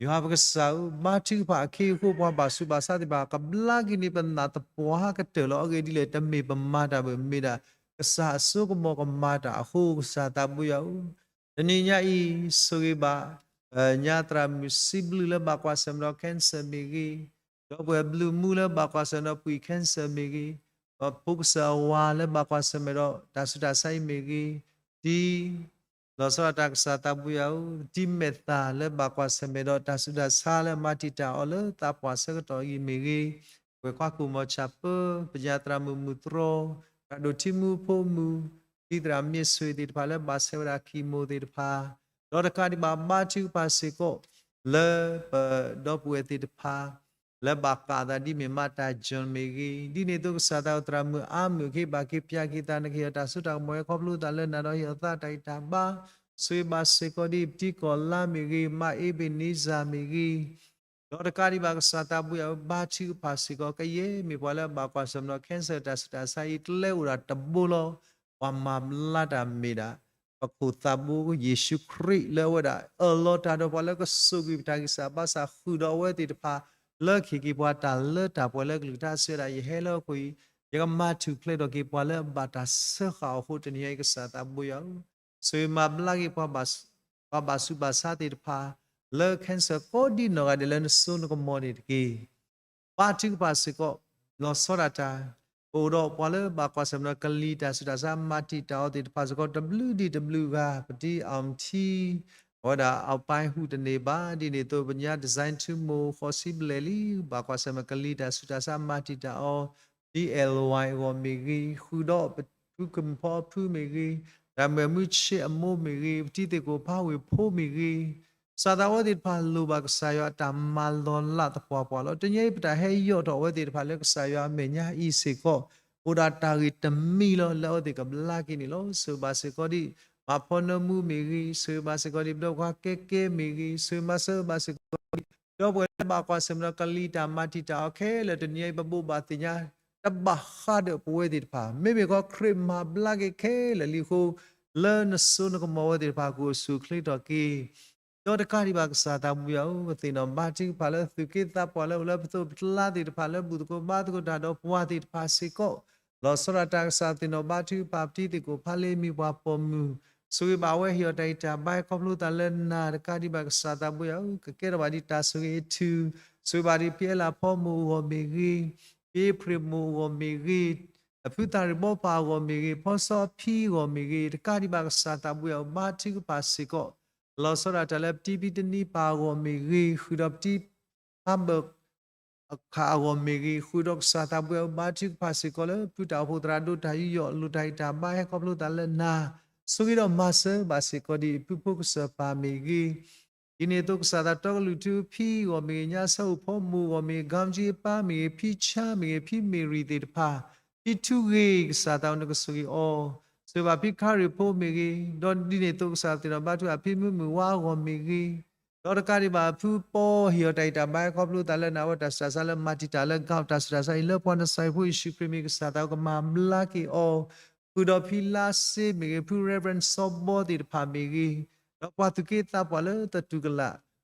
ယွၤပကစၢ်ဧၢ, ဘါထုကဖၣ်အခ့အဃိ ပှၤဘၣ်ဆူးဘၣ်ဆါသ့ၣ်တဖၣ် ကဘျါက့ၤန့ၢ်ပနၢ်သပှၢ်ကတၢၢ်လီၤ. အဂ့ၢ်ဒ်လဲၣ်, တမ့ၢ်ပမၤတၢ်ဘၣ်, မ့ၢ်ဒၣ်ကစၢ်အစိကမီၤကမၤတၢ်အဃိ ကစၢ်သးဘိယွၤဧၢ, တနံၤညါအံၤ ဆိၣ်ဂ့ၤဘၣ် ညါသရၣ်မုၣ်စံးဘျုးလၢဘၣ်ကွၢ်ဆၢၣ်မဲာ်ဒီး cancer မ့ၢ်ဂ့ၤ, ဒီပုၢ်ဝဲၢ်ဘျုးမူလၢဘၣ်ကွၢ်ဆၢၣ်မဲာ်ဒီး ပှံၢ် cancer မ့ၢ်ဂ့ၤ, ဖိကစၢ်အဝၤလၢဘၣ်ကွၢ်ဆၢၣ်မဲာ်ဒီး တၢ်ဆူးတၢ်ဆါအံၤမ့ၢ်ဂ့ၤ, တံ လီၤဆီဒၣ်တၢ်ကစၢ်သးဘိယွၤဧၢ, တံၤမဲာ်သၣ်လၢဘၣ်ကွၢ်ဆၢၣ်မဲာ်ဒီး တၢ်ဆူးတၢ်ဆါလၢမၤတံာ်တာ်အီၤလၢသးပှၢ်ဆၢကတီၢ်အံၤမ့ၢ်ဂ့ၤ, ကွဲးကွၢ်ကိၣ်မီၤဆၣ်ပၢ, ပညါသရၣ်မုၣ်မုၢ်တြီ, တၢ်ဒိၣ်ထံမူဖိမုၣ်, တံၤသရၣ်မ့ၢ်ဆွ့ၣ်သ့ၣ်တဖၣ်လၢဘၣ်ဆဲးဝဲဒၣ် chemo သ့ၣ်တဖၣ်, ဒီးတကးဒံးဘၣ်ဘါထုကဖၣ်စ့ၢ်ကီး လၢပဒီပုၢ်ဝဲၢ်သ့ၣ်တဖၣ် လၢဘၣ်ဃးသးဒ်မ့ၢ်မးတၢ် John မ့ၢ်ဂ့ၤ, ဒ်န့ၣ်အသိးကစၢ်သးအိၣ်သရၣ်မုၣ်အါမုၣ်အခ့ ဘၣ်က့ၤပျဲက့ၤသး နကဟ့ၣ်အီၤတၢ်စိတၢ်ကမီၤ ဟဲခီဖျိသးလၢနၤဒီးဟ့ၣ်အီၤသးတၢ်ဂံၢ်တၢ်ဘါ, ဆိၣ်ဂ့ၤဘၣ်စ့ၢ်ကီးဒ်ပတံၤကီၢ်လါမ့ၢ်ဂ့ၤ, မါအ့ဘ့ၣ်နံစၢ်မ့ၢ်ဂ့ၤ, ဒီးတကးဒံးဘၣ်ကစၢ်သးဘိယွၤဧၢ, ဘါထုကဖၣ်စ့ၢ်ကီး ကယဲၢ်မ့ၢ်ပှၤလၢအဘၣ်ကွၢ်ဆၢၣ်မဲာ်ဒီး cancer တၢ်ဆူးတၢ်ဆါအံၤ တလဲအိၣ်ဒၣ်တဘိလီၤ. ပှၤမၤဘျါတၢ်မ့ၢ်ဒၣ် ပခိၣ်သးဘိယ့ၣ်ၡူးခရံာ်လၢအဝဲဒၣ် အၢၣ်လီၤတၢ်ဒီးပှၤလၢကစိာ်ကွံာ်ပတၢ်ဂံၢ်စၢ်ဘါစၢ် ဃုာ်ဒီးအဝဲသ့ၣ်တဖၣ် လၢကဟ့ၣ်က့ၤပှၤတၢ်လၢတၢ်ပှဲၤလၢကလုၢ်ကထါ စံးဝဲဒၣ် ယဟဲလၢဟီၣ်ခိၣ်အံၤ ယကမၤထူၣ်ဖျဲးထီၣ်က့ၤပှၤလၢအဘၣ်တၢ်စၢဃာ်အီၤအဃိ တနံၤအံၤကစၢ်သးဘိယွၤဧၢ, ဆိၣ်ဂ့ၤမၤဘျါက့ၤပှၤဘၣ်ဆူးဘၣ်ဆါသ့ၣ်တဖၣ် လၢ cancer ကိးဒံနီၢ်ဂၤဒဲးလၢနစိနကမီၤန့ၣ်တက့ၢ်. ဘါထုကဖၣ်စ့ၢ်ကီး လီၤဆီဒၣ်တၢ် ပအိၣ်ဒီးပှၤလၢဘၣ်ကွၢ်ဆၢၣ်မဲာ်ဒီးကလံၤတၢ်ဆူးတၢ်ဆါ မၤတံာ်တာ်အီၤသ့ၣ်တဖၣ်စ့ၢ်ကီး တဘျုးဒံးတဘျုးဂၤ ပတံၤအီၣ်ထံ အဝဲဒၣ် အပၢ်ဟူးတန့ၢ်ဘၣ် ဒ်န့ၣ်အသိး ပညါ design ထူမိၢ် ဃိးဆံဘျဲၣ်လံ ဘၣ်ကွၢ်ဆၢၣ်မဲာ်ကလံၤတၢ်ဆူးတၢ်ဆါ မၤတံာ်တာ်အီၤ ပတံၤ L Y အဂီၢ်မ့ၢ်ဂ့ၤ, ဃုာ်ဒီးပဖုကမုၣ်ဖီဖုမ့ၢ်ဂ့ၤ, တၢ်မုၢ်မုၢ်ဆ့အမိၢ်မ့ၢ်ဂ့ၤ, ပတံၤသ့ၣ်ကိၣ်ဖးဝ့ၢ်ဖိမ့ၢ်ဂ့ၤ, ကစၢ်သးဝဲသ့ၣ်တဖၣ်လိၣ်ဘၣ်ကစၢ်ယွၤအတၢ်မၤလီၤလးသပှၢ်ပှၢ်လီၤ. တနံၤအံၤပတၢ်ဟဲယီၢ်ထီၣ်အဝဲသ့ၣ်တဖၣ်လၢကစၢ်ယွၤအမဲာ်ညါအံၤစ့ၢ်ကီး အိၣ်ဒၣ်တၢ်ဂ့ၢ်တမံၤလီၤ လၢအဝဲသ့ၣ်ကဘျါက့ၤန့ၣ်လီၤ. ဆိၣ်ဂ့ၤဘၣ်စ့ၢ်ကီးဒ် မၤဖီနၢမူမ့ၢ်ဂ့ၤ, ဆိၣ်ဂ့ၤဘၣ်စ့ၢ်ကီးဒ်ပဒီပုၢ်ဝဲၢ်ကဲကဲမ့ၢ်ဂ့ၤ, ဆိၣ်ဂ့ၤမၤစၢၤဘၣ်စ့ၢ်ကီးဒ် ဒီပုၢ်ဝဲၢ်လၢဘၣ်ကွၢ်ဆၢၣ်မဲာ်ဒီးကလံၤတၢ်မၤတံာ်တာ်အီၤခဲလၢာ် တနံၤအံၤ ပဘိးဘၣ်သ့ၣ်ညါ တဘၣ်ဃးဒီးပဝဲသ့ၣ်တဖၣ် မ့မ့ၢ်ကီးခရံာ်မၤဘျါက့ၤခဲလၢာ်လံအဃိ လၢနစိနကမီၤဝဲသ့ၣ်တဖၣ်ကအိၣ်ဆူၣ်အိၣ်ချ့ထီၣ်က့ၤ ဒီးတကးဒံးဘၣ်ကစၢ်သးဘိယွၤဧၢ, ပသ့ၣ်နီၣ်ဘါထုကဖၣ်လၢသူၣ်က့သးပှၢ်လၢအိၣ်လၢပသိးပကျါသ့ၣ်တဖၣ် လၢဘူၣ်သကိးဘါသကိးတၢ်ဒီးပှၤသ့ၣ်တဖၣ်စ့ၢ်ကီး လီၤဆီဒၣ်တၢ်ကစၢ်သ့ၣ်နီၣ်ဘါထုကဖၣ် ပတံၤသ့ၣ်ကိၣ်ဖးလ့မ့ၢ်ပှၤပိာ်မုၣ်, ဆိၣ်ဂ့ၤဘၣ်အဝဲဟ့ၣ်အီၤတၢ်ဂံၢ်တၢ်ဘါ ဟဲခီဖျိသးလၢနၤ တကးဒံးဘၣ်ကစၢ်သးဘိယွၤဧၢ, ကကဲထီၣ်ဘၣ်ဒ်တၢ်ဆိၣ်ဂ့ၤအထူၣ်, ဆိၣ်ဂ့ၤဘၣ်ဒ်ဖံအဲလးဖီမိၢ်အဂီၢ်မ့ၢ်ဂ့ၤ, ဖံအ့ဖြ့ၣ်မိၢ်အဂီၢ်မ့ၢ်ဂ့ၤ, အဖုသၣ်ရံၣ်ဘီပၢ်အဂီၢ်မ့ၢ်ဂ့ၤ, ဖီစီအဖံအဂီၢ်မ့ၢ်ဂ့ၤ, တကးဒံးဘၣ်ကစၢ်သးဘိယွၤဧၢ, ဘါထုကဖၣ်စ့ၢ်ကီး လီၤဆီဒၣ်တၢ်လၢပတံၤဖံတနံၤပၢ်အဂီၢ်မ့ၢ်ဂ့ၤ, ဃုာ်ဒီးပတံၤဖးဘၢၣ် အခးအဂီၢ်မ့ၢ်ဂ့ၤ, ဃုာ်ဒီးကစၢ်သးဘိယွၤဧၢ, ဘါထုကဖၣ်စ့ၢ်ကီးလၢ ဖုတၢ်အိၣ်ဖှိၣ်သရၣ်ဒိၣ်တၢ်ယူးယီၣ် လိၣ်တၢ်ဂံၢ်တၢ်ဘါ ဟဲခီဖျိသးလၢနၤ, ဆိၣ်ဂ့ၤဒီးမၤစၢၤဘၣ်စ့ၢ်ကီးဒ် ဖုဖိကစၢၢ်ပၢ်မ့ၢ်ဂ့ၤ, ဒ်န့ၣ်အသိးကစၢ်သးတီကလုာ်ထူဖံအဂီၢ်မ့ၢ်ဂ့ၤ, ညါဆၢအိၣ်ဖီမိၢ်အဂီၢ်မ့ၢ်ဂ့ၤ, ဂၤမကၠံအပၢ်မ့ၢ်ဂ့ၤ, ဖံဆါမ့ၢ်ဂ့ၤ, ဖံမ့ၣ်ရံၣ်သ့ၣ်တဖၣ်, ဖံထူဂ့ၤ ကစၢ်သးအိၣ်နကဆိၣ်ဂ့ၤအီၤ, ဆိၣ်ဂ့ၤဘၣ်ဖံခါရံၣ်ဖိမ့ၢ်ဂ့ၤ, ဒီးဒ်န့ၣ်အသိးကစၢ်သ့ၣ်နီၣ်ဘါထုကဖၣ် ဖံမုၢ်မုၢ်ဝါအဂီၢ်မ့ၢ်ဂ့ၤ ဒီးတကးဒံးဘၣ် ဖုပီဟ့ၣ်အီၤတၢ်ဂံၢ်တၢ်ဘါ ဟဲခီဖျိသးလၢနၤ အဝဲတၢ်ဆူးတၢ်ဆါလၢမၤတံာ်တာ်လၢ gout တၢ်ဆူးတၢ်ဆါအံၤ လၢပှၤနစၢ်ဖိယ့ၣ်ၡူးခရံာ်မံၤ ကစၢ်သးကမၤဘျါက့ၤအီၤ, ဃုာ်ဒီးဖံလါစ့မ့ၢ်ဂ့ၤ, ဖု Reverend စီဘီသ့ၣ်တဖၣ်မ့ၢ်ဂ့ၤ, ဒီးပှၤသူၣ်က့သးပှၢ်လၢသတူၢ်ကလာ်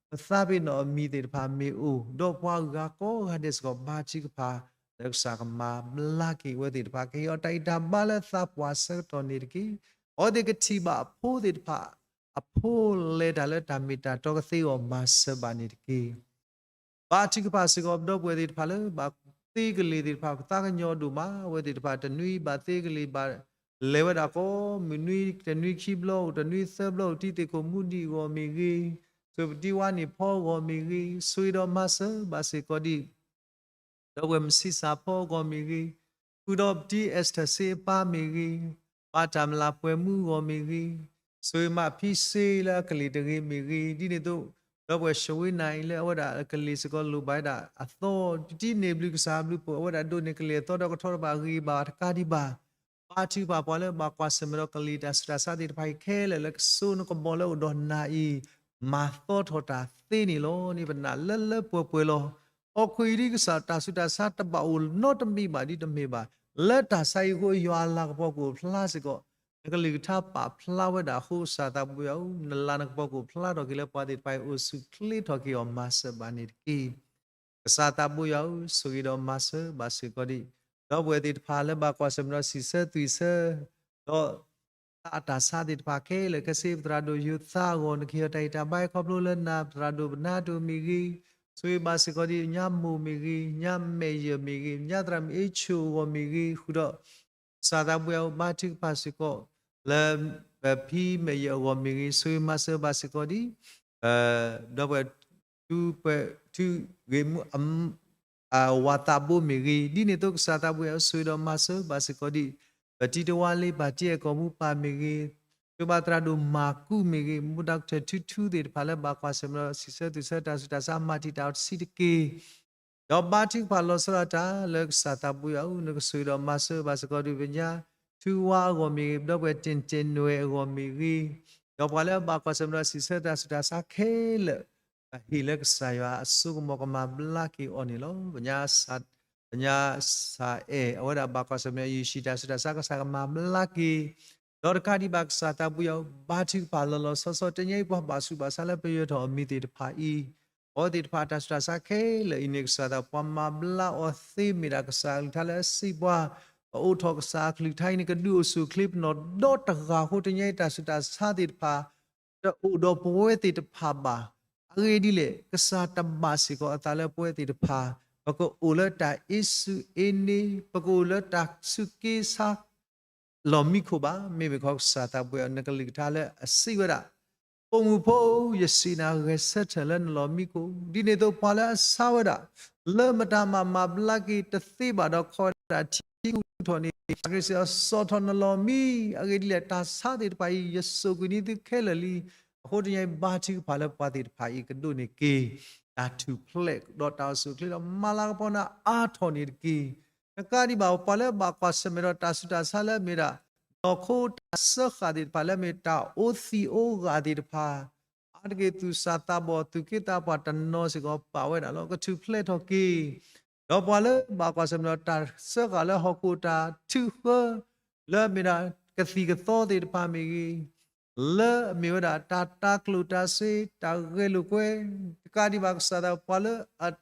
ပသးပ့ၤနီၣ်အမံၤသ့ၣ်တဖၣ်မ့ၢ်အိၣ်, ဒီးပှၤဂၤကိးဂၤဒဲးစ့ၢ်ကီး ဘါထုကဖၣ် လၢကစၢ်ကမၤဘျါက့ၤအဝဲသ့ၣ်တဖၣ် ကဟ့ၣ်အီၤတၢ်ဂံၢ်တၢ်ဘါလၢသးပှၢ်ဆၢကတီၢ်န့ၣ်တက့ၢ်. အဝဲသ့ၣ်ကထံၣ်ဘၣ်အဖိသ့ၣ်တဖၣ် အဖိလဲၤတၢ်လၢတၢ်မ့ၢ်တၢ်တီကသ့အဂီၢ် မၤစၢၤဘၣ်န့ၣ်တက့ၢ်. ဘါထုကဖၣ်စ့ၢ်ကီး ပဒီပုၢ်ဝဲၢ်သ့ၣ်တဖၣ်လၢ ဘၣ်သ့ကလ့ၢ်သ့ၣ်တဖၣ် ပသးကညီၤဒိၣ်မး အဝဲသ့ၣ်တဖၣ် တနွံဘၣ်သ့ကလ့ၢ်ဘၣ် လဲၤဝဲဒၣ်ကိးမုၢ်နွံ တနွံခံဘျီအိၣ် တနွံသၢဘျီအိၣ် တံၤသ့ၣ်ခိၣ်မူဒံးအဂီၢ်မ့ၢ်ဂ့ၤ, ဆိ ဆိၣ်ပတံဝါန့ၣ်ဖီအဂီၢ်မ့ၢ်ဂ့ၤ, ဆိၣ်ဂ့ၤဒီးမၤစၢၤဘၣ်စ့ၢ်ကီးဒံး ဒီပုၢ်ဝဲၢ်မုၣ်ဆံးစၢ်ဖီအဂီၢ်မ့ၢ်ဂ့ၤ, ဃုာ်ဒီးပတံ Esther စ့အပၢ်မ့ၢ်ဂ့ၤ, ဘၣ်တၢ်မျၢ်ပှဲၤမူအဂီၢ်မ့ၢ်ဂ့ၤ, ဆိၣ်ဂ့ၤမးဖံစ့လၢအကလံၤတဂ့ၤမ့ၢ်ဂ့ၤ, ဒ်န့ၣ်အသိး ဒီပုၢ်ဝဲၢ်ၡဝ့နၤအံၤလၢအဝဲဒၣ်အကလံၤစ့ၢ်ကီးလိၣ်ဘၣ်ဝဲဒၣ်အသီ ပတံန့ၢ်ဘျုးကစၢ်ဘျုးပှဲၤ အဝဲဒၣ်ဒိးန့ၢ်ကလံၤအသီဒီးကထီတဘၣ်ဂ့ၤဘၣ်တကးဒံးဘၣ် ဘါထုကဖၣ်ပှၤလၢဘၣ်ကွၢ်ဆၢၣ်မဲာ်ဒီးကလံၤတၢ်ဆူးတၢ်ဆါသ့ၣ်တဖၣ်အံၤခဲလၢာ်လၢကစိနကဘီၣ်လၢအိၣ်ဒီးနၤအံၤ မၤသီထီၣ်တၢ်သ့န့ၣ်လီၤန့ၣ် ပနာ်လၢလၢပှဲၤပှဲၤလီၤ. ဟီၣ်ခိၣ်အံၤဒ်ကစၢ်တၢ်ဆူးတၢ်ဆါတဘၣ်အိၣ်နီတမံၤဘၣ်ဒ်တမ့ၢ်ဘၣ်. လၢတၢ်ဆါဟံၣ်အဃိယွၤအလၤကပီၤကအိၣ်ဖျါစ့ၢ်ကီး နကလုၢ်ကထါပာ်ဖျါဝဲဒၣ်အဃိ ကစၢ်သးဘိယွၤဧၢ, နလၤနကပီၤကအိၣ်ဖျါထီၣ်က့ၤလၢပှၤသ့ၣ်တဖၣ်အံၤအိၣ်ဆူၣ်ချ့ထီၣ်က့ၤအီၤမၤစၢၤဘၣ်န့ၣ်တက့ၢ်. ကစၢ်သးဘိယွၤဧၢ, ဆိၣ်ဂ့ၤဒီးမၤစၢၤဘၣ်စ့ၢ်ကီးဒံး ဒီပုၢ်ဝဲၢ်သ့ၣ်တဖၣ်လၢဘၣ်ကွၢ်ဆၢၣ်မဲာ်ဒီးစံးဆၢသွံၣ်ဆၢ ဒီး တၢ်အတၢ်ဆါသ့ၣ်တဖၣ်ခဲလၢာ် ခဲစ့ပသရၣ်ဒိၣ်ယိၤသးအဂီၢ် နကဟ့ၣ်တၢ်ဟ့ၣ်တၢ်ဘါခီဖျိလၢနၤ ပသရၣ်ဒိၣ်ပနါတိၢ်မ့ၢ်ဂ့ၤ, ဆိၣ်ဂ့ၤဘၣ်စ့ၢ်ကီးဒံး ညါမိၢ်မ့ၢ်ဂ့ၤ, ညါမဲာ်ယၢၢ်မ့ၢ်ဂ့ၤ, ညါသရၣ်မုၣ်အ့ဆိၣ်အဂီၢ်မ့ၢ်ဂ့ၤ, ဃုာ်ဒီး ကစၢ်သးဘိယွၤဧၢ ဘါထုကဖၣ်စ့ၢ်ကီး လၢ ဖံမဲာ်ယၢၢ်အဂီၢ်မ့ၢ်ဂ့ၤ, ဆိၣ်ဂ့ၤမၤစၢၤဘၣ်စ့ၢ်ကီးဒံး ဒီပုၢ်ဝဲၢ် ထူးပှဲၤ ထူးဂ့ၤမူ အဝၤသးဘိမ့ၢ်ဂ့ၤ, ဒ်န့ၣ်အသိးကစၢ်သးဘိယွၤဧၢ ဆိၣ်ဂ့ၤဒီးမၤစၢၤဘၣ်စ့ၢ်ကီးဒံး ပတံတဝါလ့ ပၢ်တံအဲၣ်ကီၢ်မူပၢ်မ့ၢ်ဂ့ၤ, ဆိၣ်ဘၣ်သရၣ်ဒိၣ်မၤကူးမ့ၢ်ဂ့ၤ, မူဒါကထၢၣ်ထူထူသ့ၣ်တဖၣ်လၢဘၣ်ကွၢ်ဆၢၣ်မဲာ်ဒီးစံးဆၢသွံၣ်ဆၢတၢ်ဆူးတၢ်ဆါ မၤတံာ်တာ်အီၤတဆံးတက့ၢ် ဒီးဘါထုကဖၣ်လီၤဆီဒၣ်တၢ်လၢကစၢ်သးဘိယွၤဧၢ, နကဆိၣ်ဂ့ၤဒီးမၤစၢၤဘၣ်စ့ၢ်ကီးဒံး ပညါထူဝါအဂီၢ်မ့ၢ်ဂ့ၤ, ဒီပုၢ်ဝဲၢ်တ့ၢ်တ့ၢ်နွဲၣ်အဂီၢ်မ့ၢ်ဂ့ၤ, ဒီးပှၤလၢအဘၣ်ကွၢ်ဆၢၣ်မဲာ်ဒီးစံးဆၢတၢ်ဆူးတၢ်ဆါခဲလၢာ် ပဟ့ၣ်လၢကစၢ်ယွၤအစိကမီၤကမၤဘျါက့ၤအီၤန့ၣ်လီၤ. ပညါ ပညါစၢ်အဲၣ် အဝဲဒၣ်ဘၣ်ကွၢ်ဆၢၣ်မဲာ်ဒီးယုၢ်ဆံၣ်တၢ်ဆူးတၢ်ဆါ ကစၢ်ကမၤဘျါက့ၤ ဒီးတကးဒံးဘၣ်ကစၢ်သးဘိယွၤဧၢ ဘါထုကဖၣ်လီၤလီၤဆီဆီ တနံၤအံၤပှၤဘၣ်ဆူးဘၣ်ဆါလၢပယၢၤထီၣ်အမံၤသ့ၣ်တဖၣ်အံၤ, အဝဲသ့ၣ်တဖၣ်တၢ်ဆူးတၢ်ဆါခဲလၢာ်အံၤန့ၣ် ကစၢ်သးပှၤမၤဘျါအီၤသ့မ့ၢ်ဒၣ်ကစၢ်အကလုၢ်ကထါလၢအစံးပှၤ, ပအိးထီၣ်ကစၢ်အကလုၢ်ကထါအံၤန့ၣ် ကဒုးအိၣ်ဆူၣ်အိၣ်ချ့ပနီၢ်ဒီတဂၤအဃိ တနံၤအံၤတၢ်ဆူးတၢ်ဆါသ့ၣ်တဖၣ် တအိၣ်ဒီးပဝဲသ့ၣ်တဖၣ်ဘၣ်. အဂ့ၢ်ဒ်လဲၣ်, ကစၢ်တဘၣ်စ့ၢ်ကီးအသးလၢပဝဲသ့ၣ်တဖၣ်, ပကအိၣ်လၢတၢ်အ့ဆူၣ်အ့န့, ပကအိၣ်လၢတၢ်စူၢ်က့ၤဆါ လီၢ်မံခိၣ်ဘၣ်. မ့မ့ၢ်ခီကစၢ်သးဘိယွၤ နကလုၢ်ကထါလၢအစံးဝဲဒၣ်, ပိာ်မုၣ်ဖိဧၢ, ယစံးနၤဂဲၤဆၢထၢၣ်လၢနလီၢ်မံခိၣ်, ဒ်န့ၣ်အသိးပှၤလၢအဆါဝဲဒၣ် လၢမတၤမၤမၤဘျါက့ၤတသ့ဘၣ်ဒီး ခီဝဲဒၣ်ထံကူထီၣ်န့ၣ် ကစၢ်ခရံာ်စံးအီၤ စီၣ်ထီၣ်နလီၢ်မံ, အဂ့ၢ်ဒ်လဲၣ် တၢ်ဆါသ့ၣ်တဖၣ်အံၤ ယစိာ်ကွံာ်န့ၢ်သုခဲလၢာ်လံ. အဃိတနံၤအံၤ ဘါထုကဖၣ်လၢပှၤသ့ၣ်တဖၣ်အံၤ ကဒိးန့ၢ်က့ၤ တၢ်ထူၣ်ဖျဲးဒီးတၢ်အိၣ်ဆူၣ်အိၣ်ချ့ဒီး မၤလၤကပီၤနၤအါထီၣ်န့ၣ်တက့ၢ်. တကးဒံးဘၣ် ပှၤလၢဘၣ်ကွၢ်ဆၢၣ်မဲာ်ဒီးတၢ်ဆူးတၢ်ဆါလၢအမ့ၢ်ဒၣ် နီၢ်ခိတၢ်စၢဃာ်သ့ၣ်တဖၣ် လၢအမ့ၢ်တၢ်အိးသံးအိးဂၤသ့ၣ်တဖၣ် အါတက့ၢ်သူၣ်စၢ်သးဘီၣ် သူၣ်က့သးပှၢ်တနီၤစ့ၢ်ကီးပာ်ဝဲဒၣ်လီၤ. ကထူၣ်ဖျဲးထီၣ်က့ၤ ဒီးပှၤလၢဘၣ်ကွၢ်ဆၢၣ်မဲာ်ဒီးတၢ်စၢဃာ်လၢဟီၣ်ခိၣ်တၢ်ထုးဃၢ လၢအမ့ၢ်ဒၣ် ကသံၣ်ကသီသ့ၣ်တဖၣ်မ့ၢ်ဂ့ၤ, လၢအမ့ၢ်ဝဲဒၣ်တၢ်တၤကျိၣ်တၤစ့ တၢ်ဂဲၤလိာ်ကွဲ, တကးဒံးဘၣ်ကစၢ်သး ပှၤလၢ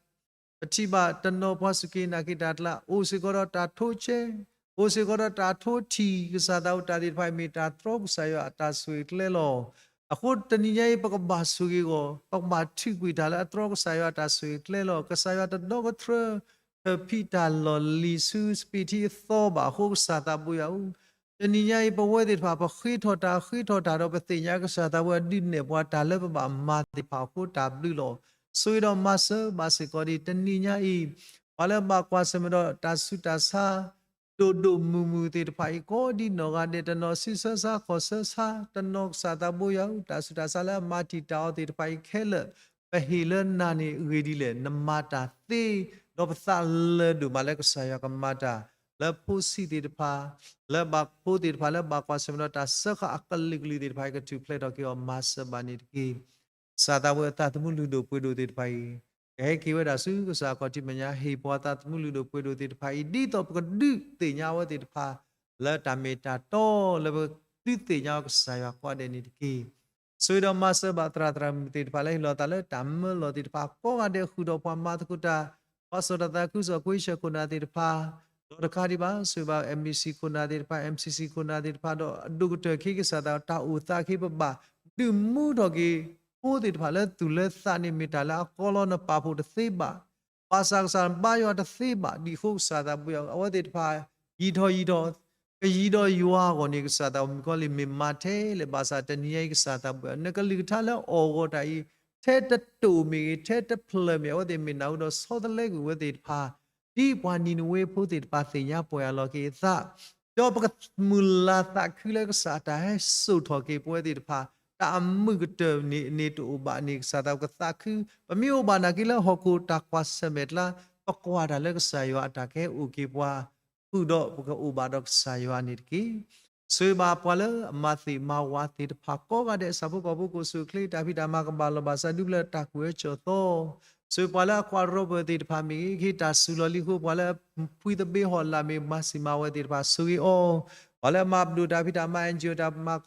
ပထံၣ်ဘၣ်တနီၤပှၤစူၢ်က့ၤနာ်က့ၤတၢ်ကျါ အိၣ်စ့ၢ်ကီးဒီးတၢ်ထိဆဲး, အိၣ်စ့ၢ်ကီးဒီးတၢ်ထိထံၣ် ကစၢ်သးဝဲတၢ်သ့ၣ်တဖၣ်အံၤ မ့ၢ်တၢ်တြီကစၢ်ယွၤအတၢ်ဆိၣ်ဂ့ၤကျဲလီၤ. အဃိတနံၤညါအံၤ ပကဘၣ်ဆိၣ်ဂ့ၤအဂီၢ် ပကဘၣ်ထုးကွံာ်တၢ်လၢအတြီကစၢ်ယွၤအတၢ်ဆိၣ်ဂ့ၤကျဲလီၤ. ကစၢ်ယွၤတဒီကထြၢ ထၢၣ်ဖံးတၢ်လီၢ်လံၤဆူစပံးထံအသီဘၣ်အဃိ ကစၢ်သးဘိယွၤဧၢ, တနံၤညါအံၤ ပဝဲသ့ၣ်တဖၣ် ပဃ့ထီၣ်တၢ်ဃ့ထီၣ်တၢ်ဒီး ပသ့ၣ်ညါကစၢ်သးဘိယွၤဒုးနဲၣ်ပှၤတၢ်လၢပဘၣ်မၤသ့ၣ်တဖၣ်အဃိ တၢ်ဘျုးလီၤ. ဆိၣ်ဂ့ၤဒီးမၤစၢၤဘၣ်စ့ၢ်ကီးဒံး တနံၤညါအံၤ ပှၤလၢဘၣ်ကွၢ်ဆၢၣ်မဲာ်ဒီးတၢ်ဆူးတၢ်ဆါ ဒိၣ်ဒိၣ်မုၢ်မုၢ်သ့ၣ်တဖၣ်အံၤ ကိးဒံနီၢ်ဂၤဒဲး တနီၤဆံးဆၢဆါခီၣ်ဆၢဆါ တနီၤကစၢ်သးဘိယွၤဧၢ, တၢ်ဆူးတၢ်ဆါလၢအမၤတံာ်တာ်အီၤသ့ၣ်တဖၣ်အံၤခဲလၢာ် ပဟ့ၣ်လၢနၤန့ၣ်အဂ့ၢ်ဒ်လဲၣ်, နမၤတၢ်သ့ ဒီးပသးလၢာ်ဒိၣ်မးလၢကစၢ်ယွၤကမၤတၢ် လၢဖိဆံးသ့ၣ်တဖၣ် လၢဘၣ်ဖိသ့ၣ်တဖၣ် လၢဘၣ်ကွၢ်ဆၢၣ်မဲာ်ဒီးတၢ်စၢဃာ်အကလုာ်ကလုာ်သ့ၣ်တဖၣ်အံၤ ကထူၣ်ဖျဲးထီၣ်က့ၤအီၤ မၤစၢၤဘၣ်န့ၣ်တက့ၢ်. ကစၢ်သးဘိယွၤ သးသမူလုၢ်ဒိၣ်ပှ့ၤဒိၣ်သ့ၣ်တဖၣ်အံၤ ကဟဲက့ၤဝဲဒၣ်ဆူကစၢ်ခီၣ်ထံးမဲာ်ညါ ဟ့ၣ်ပှၤသးသမူလုၢ်ဒိၣ်ပှ့ၤဒိၣ်သ့ၣ်တဖၣ်အံၤ ဒ်သိးပကဒုးသ့ၣ်ညါအဝဲသ့ၣ်တဖၣ် လၢတၢ်မ့ၢ်တၢ်တီလၢပဒုးသ့ၣ်ညါအီၤကစၢ်ယွၤကိးဂၤဒဲးန့ၣ်တက့ၢ်. ဆိၣ်ဂ့ၤဒီးမၤစၢၤဘၣ်သရၣ်သရၣ်မုၣ်သ့ၣ်တဖၣ်လၢဟ့ၣ်လီၤသးလၢတၢ်မၢလီၤသ့ၣ်တဖၣ် ကိးဂၤဒဲးဃုာ်ဒီးပှၤမၤသကိးတၢ် ပှၤစိာ်တၢ်သးခုကစီၣ်ကွ့ဆၢၣ်ခိၣ်နၢ်သ့ၣ်တဖၣ် ဒီးတကးဒံးဘၣ် ဆိၣ်ဂ့ၤဘၣ် MBC ခိၣ်နၢ်သ့ၣ်တဖၣ် MCC ခိၣ်နၢ်သ့ၣ်တဖၣ်ဒီး အဒိၣ်ကတၢၢ်ခ့ကစၢ်သး တၢ်အိၣ်သးခ့ပဘၣ် ဒုးမူထီၣ်က့ၤ ဖိသ့ၣ်တဖၣ်လၢသူၣ်လၢသးန့ၣ် မ့ၢ်တၢ်လၢအကီလီၤနပာ်ဖှိၣ်တသ့ဘၣ်. ဘၣ်ဆၣ်ကစၢ်ဘါယွၤတသ့ဘၣ် ဒ်အဃိကစၢ်သးဘိယွၤ အဝဲသ့ၣ်တဖၣ် ယံာ်ထီၣ်ယံာ်ထီၣ် ကယံၤဒီးယွၤအဂီၢ်န့ၣ် ကစၢ်သးမုၣ်ကီၤလံၢ်မ့ၢ်မၤထဲလဲၣ် ဘၣ်ဆၣ်တနံၤညါအံၤကစၢ်သးဘိယွၤ နကလုၢ်ကထါလၢအီၣ်ဂီၤတၢ်အံၤ ထဲတတိာ်မ့ၢ်ဂ့ၤ, ထဲတဖျၢၣ်မ့ၢ်ဂ့ၤ, အဝဲသ့ၣ်မ့ၢ်နၢ်ဟူဒီးဆီတလဲကွံာ်အဝဲသ့ၣ်တဖၣ်, ဒ်ပှၤနံၤနဝ့ဖိသ့ၣ်တဖၣ်သ့ၣ်ညါပှဲၤအလီၢ်က့ၤအသး, ဒီးပကမုၢ်လၢ်သးခုလၢကစၢ်တၢ်ဟဲစိာ်ထီၣ်က့ၤပဝဲသ့ၣ်တဖၣ်, တၢ်အမုာ်ကတၢၢ်န့ၣ် န့ၣ်တအိၣ်ဘၣ်န့ၣ် ကစၢ်သးပကသးခု, ပမ့ၢ်အိၣ်ဘၣ်နာ်က့လၢဟီၣ်ခိၣ်တၢ်ကွၢ်ဆၢၣ်မဲာ်ကျါ, ပကွၢ်တၢ်လၢကစၢ်ယွၤအတၢ်ကဟဲအိၣ်က့ၤပှၤ, ဃုာ်ဒီးပကအိၣ်ဘၣ်ဒီးကစၢ်ယွၤန့ၣ်တက့ၢ်. ဆိၣ်ဂ့ၤဘၣ်ပှၤလၢအမၤသ့ၣ်မၤဝၤသ့ၣ်တဖၣ်ကိးဂၤဒဲး, ဆၣ်ဖိကီၢ်ဖိ ကအိၣ်ဆူၣ်အိၣ်ချ့ တၢ်ဖံးတၢ်မၤကဘၣ်လီၤဘၣ်ဆၣ် ဒုးဘျၢတၢ်ကူၣ်အၢကၠီၣ်သီ, ဆိၣ်ဂ့ၤပှၤလၢအကွၢ်ရီပၢၢ်သ့ၣ်တဖၣ်မ့ၢ်ဂ့ၤ, ကဟ့ၣ်တၢ်စူၤလီၤလံအဃိ ပှၤလၢအဖှံသဘ့ဟီၣ်လာ်မ့ၢ်မၤစံၣ်မၤဝဲသ့ၣ်တဖၣ် ဆိၣ်ဂ့ၤအီၤ, ပှၤလၢအမၤပဒိၣ်တၢ်ဖံးတၢ်မၤ NGO တၢ်မၤ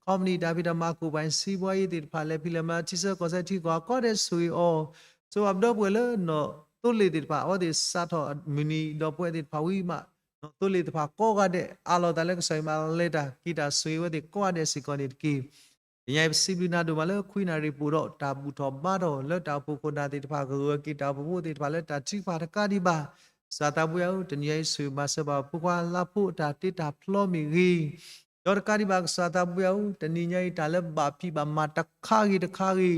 company တၢ်ဖံးတၢ်မၤ ကိၣ်ပၤစံးဘှါအံၤသ့ၣ်တဖၣ် လဲၤဖံးလဲၤမၤ ထံဆၢကီၢ်ဆၢထံကီၢ်ကိးဂၤဒဲး ဆိၣ်ဂ့ၤအီၤ, ဆိၣ်ဂ့ၤဘၣ်ပဒီပုၢ်ဝဲၢ်လၢနီၢ်သိလ့ၣ်သ့ၣ်တဖၣ် အဝဲသ့ၣ်စးထီၣ်မုၢ်နံၤဒီးပဝဲသ့ၣ်တဖၣ်ဝံၤမး, နီၢ်သိလ့ၣ်သ့ၣ်တဖၣ်ကိးဂၤဒဲး အးလီၤသးလၢကစၢ်ယွၤမၤလဲၤတၢ် က့ၤတၢ်ဆိၣ်ဂ့ၤဝဲသ့ၣ်ကိးဂၤဒဲးစ့ၢ်ကီးန့ၣ်တက့ၢ်. တနံၤအံၤပစံးဘျုးနၤဒိၣ်မးလၢ ခွံနၣ်ရံၣ်ပူၤဒီး တၢ်ဘူၣ်ထီၣ်ဘါထီၣ်လၢတၢ်အိၣ်ဖှိၣ်ခိၣ်နၢ်သ့ၣ်တဖၣ် ကဂၢၢ်က့ၤတၢ်အိၣ်ဖှိၣ်ဖိသ့ၣ်တဖၣ်လၢတၢ်ထုကဖၣ်တကးဒံးဘၣ်, ကစၢ်သးဘိယွၤဧၢ, တနံၤအံၤဆိၣ်ဂ့ၤမၤစၢၤဘၣ်ဖိခွါလါဖိအတၢ်တ့တၢ်ဖျီမ့ၢ်ဂ့ၤ, ဒီးတကးဒံးဘၣ်ကစၢ်သးဘိယွၤဧၢ, တနံၤညါအံၤတၢ်လၢဘၣ်ဖံးဘၣ်မၤတခါဂ့ၤတခါဂ့ၤ,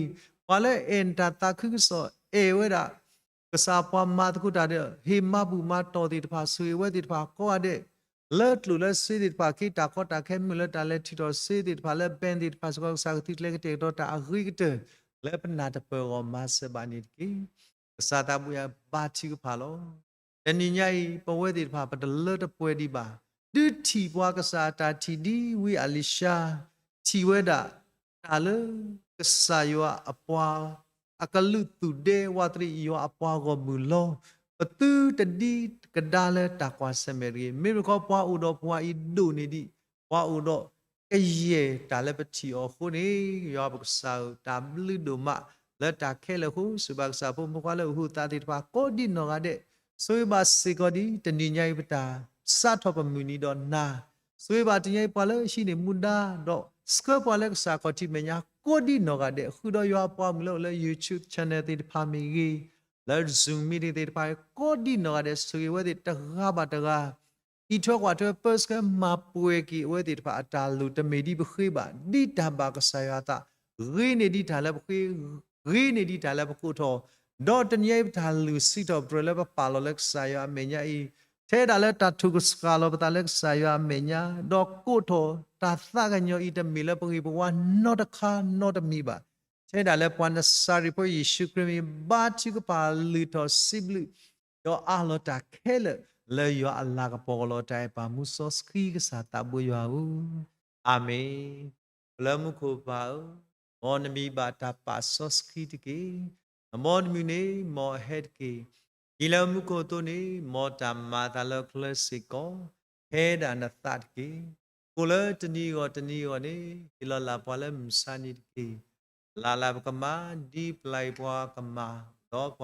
ပှၤလၢအဲၣ်နတၢ်သးခုကစီၣ်အဲၣ်ဝဲဒၣ် ကစၢ်ပှၤမၤသကိးတၢ်ဒီး ဟ့ၣ်မၤဘူၣ်မၤတီၢ်သ့ၣ်တဖၣ် ဆိၣ်ဂ့ၤဝဲသ့ၣ်တဖၣ်ကိးဂၤဒဲး, လၢကျိၣ်လၢစ့သ့ၣ်တဖၣ် က့ၤတၢ်ကီတၢ်ခဲမုၢ်လၢတၢ်လဲၤထုးထီၣ်စ့သ့ၣ်တဖၣ်လၢ bank သ့ၣ်တဖၣ်စ့ၢ်ကီး ကစၢ်ကသုးကျဲကတဲာ်ကတီၤတၢ်အဂ့ၤကတၢၢ် လၢပနၢ်တပၢၢ်အဂီၢ်မၤစၢၤဘၣ်န့ၣ်တက့ၢ်. ကစၢ်သးဘိယွၤဘါထုကဖၣ်လီၤ. တနံၤညါအံၤ ပဝဲသ့ၣ်တဖၣ် ပတလၢတပှဲၤဒံးဘၣ်, ဒုးထံၣ်ပှၤကစၢ်အတၢ်ထံၣ်ဒ်ဝံအလံၤၡါ ထံၣ်ဝဲဒၣ် တၢ်လၢ ကစၢ်ယွၤအပှၤ အကလုာ်သူၣ်ဒဲဝးတရံးယွၤအပှၤဂီၢ်မုၢ်လီၤ. ပသုတဒံကဒါလၢတၢ်ကွၢ်ဆၢၣ်မဲာ်တဂ့ၤ. မ့မ့ၢ်ခီ ပှၤအိၣ်ဒီးပှၤအံၤဒိၣ်န့ၢ်ဒံး, ပှၤအိၣ်ဒီးကယဲၢ်တၢ်လၢပထံၣ်အီၤအဃိန့ၣ်, ယွၤပကစၢ်ဧၢ, တၢ်ဘျုးဒိၣ်မးလၢတၢ်ခဲလၢာ်အဃိ, ဆိၣ်ဂ့ၤဘၣ်ကစၢ်ဖိမုၣ်ဖိခွါလၢအဟူးအသးသ့ၣ်တဖၣ် ကိးဒံးနီၢ်ဂၤဒဲး, ဆိၣ်ဂ့ၤဘၣ်စ့ၢ်ကီးဒ်တနံၤညါအံၤပတၢ်စးထီၣ်ပမုၢ်နံၤဒီးနၤ, ဆိၣ်ဂ့ၤဘၣ်တနံၤညါအံၤပှၤလၢဟံးန့ၢ်မူဒါ ဒီးဆှၢပှၤလၢကစၢ်ခီၣ်ထံးမဲာ်ညါ ကိးဒံးနီၢ်ဂၤဒဲး, ဃုာ်ဒီးယွၤအပှၤမုၣ်လၢအိၣ်လၢ YouTube channel သ့ၣ်တဖၣ်မ့ၢ်ဂ့ၤ, လၢ Zoom meeting သ့ၣ်တဖၣ် ကိးဒံးနီၢ်ဂၤဒဲး, ဆိၣ်ဂ့ၤဝဲသ့ၣ်တဂၤဘၣ်တဂၤ အံးထွဲကွၢ်ထွဲ ပၢဆှၢမၤပှဲၤက့ၤအဝဲသ့ၣ်တဖၣ်အတၢ်လိၣ် တမ့ၢ်ဒ်ပဃ့ဘၣ်, ဒ်တၢ်ဘၣ်ကစၢ်ယွၤအသး, ဂ့ၤန့ၢ်ဒံးတၢ်လၢပဃ့, ဂ့ၤန့ၢ်ဒံးတၢ်လၢပကိးထီၣ်, ဒီးတနံၤအံၤပတၢ်လုၢ်စံးထီၣ်ပတြၢၤလၢပပာ်လီၤလၢကစၢ်ယွၤအမဲာ်ညါအံၤ, ထဲဒၣ်လၢတၢ်ထုကစှၤလီၤပသးလၢကစၢ်ယွၤအမဲာ်ညါ, ဒီးကိးထီၣ်တၢ်သးကညီၤအံၤ တမ့ၢ်လၢပဂ့ၢ်ပဝါနီတခါနီတမံၤဘၣ်, ထဲဒၣ်လၢပှၤနစၤရ့းဖိယ့ၣ်ၡူးခရံာ်မံၤ ဘါထုကဖၣ်လုၢ်ထီၣ်စံးဘျုး ဒီးအးလီၤတၢ်ခဲလၢာ် လၢယွၤအလၤကပီၤကလီၤတၢ်အဲၣ်ပၢ်မူစီဆှံကစၢ်သးဘိယွၤဧၢ, အၤမ့ၣ်. ပလၢမူခိၣ်ပၢ်ဧၢ, မ်နမံၤဘၣ်တၢ်ပာ်စီဆှံတက့ၢ်. မ်နမုၢ်န့ၣ် မ်အဟဲတက့ၢ်. ဒ်လၢမူခိၣ်အသိးန့ၣ် မ်တၢ်မၤအသးလၢချၢစ့ၢ်ကီး ဟဲဒၣ်နသးတက့ၢ်. ကိးလၢတနံၤအဂီၢ်တနံၤအဂီၢ်န့ၣ် ဟ့ၣ်လီၤလၢ်ပှၤလၢမုၢ်ဆါနံၤတက့ၢ်. လၢ်လၢ်ပကမၤ ဒ်ပျၢ်အံၤပှၤကမၤ ဒီးပှၤအသိး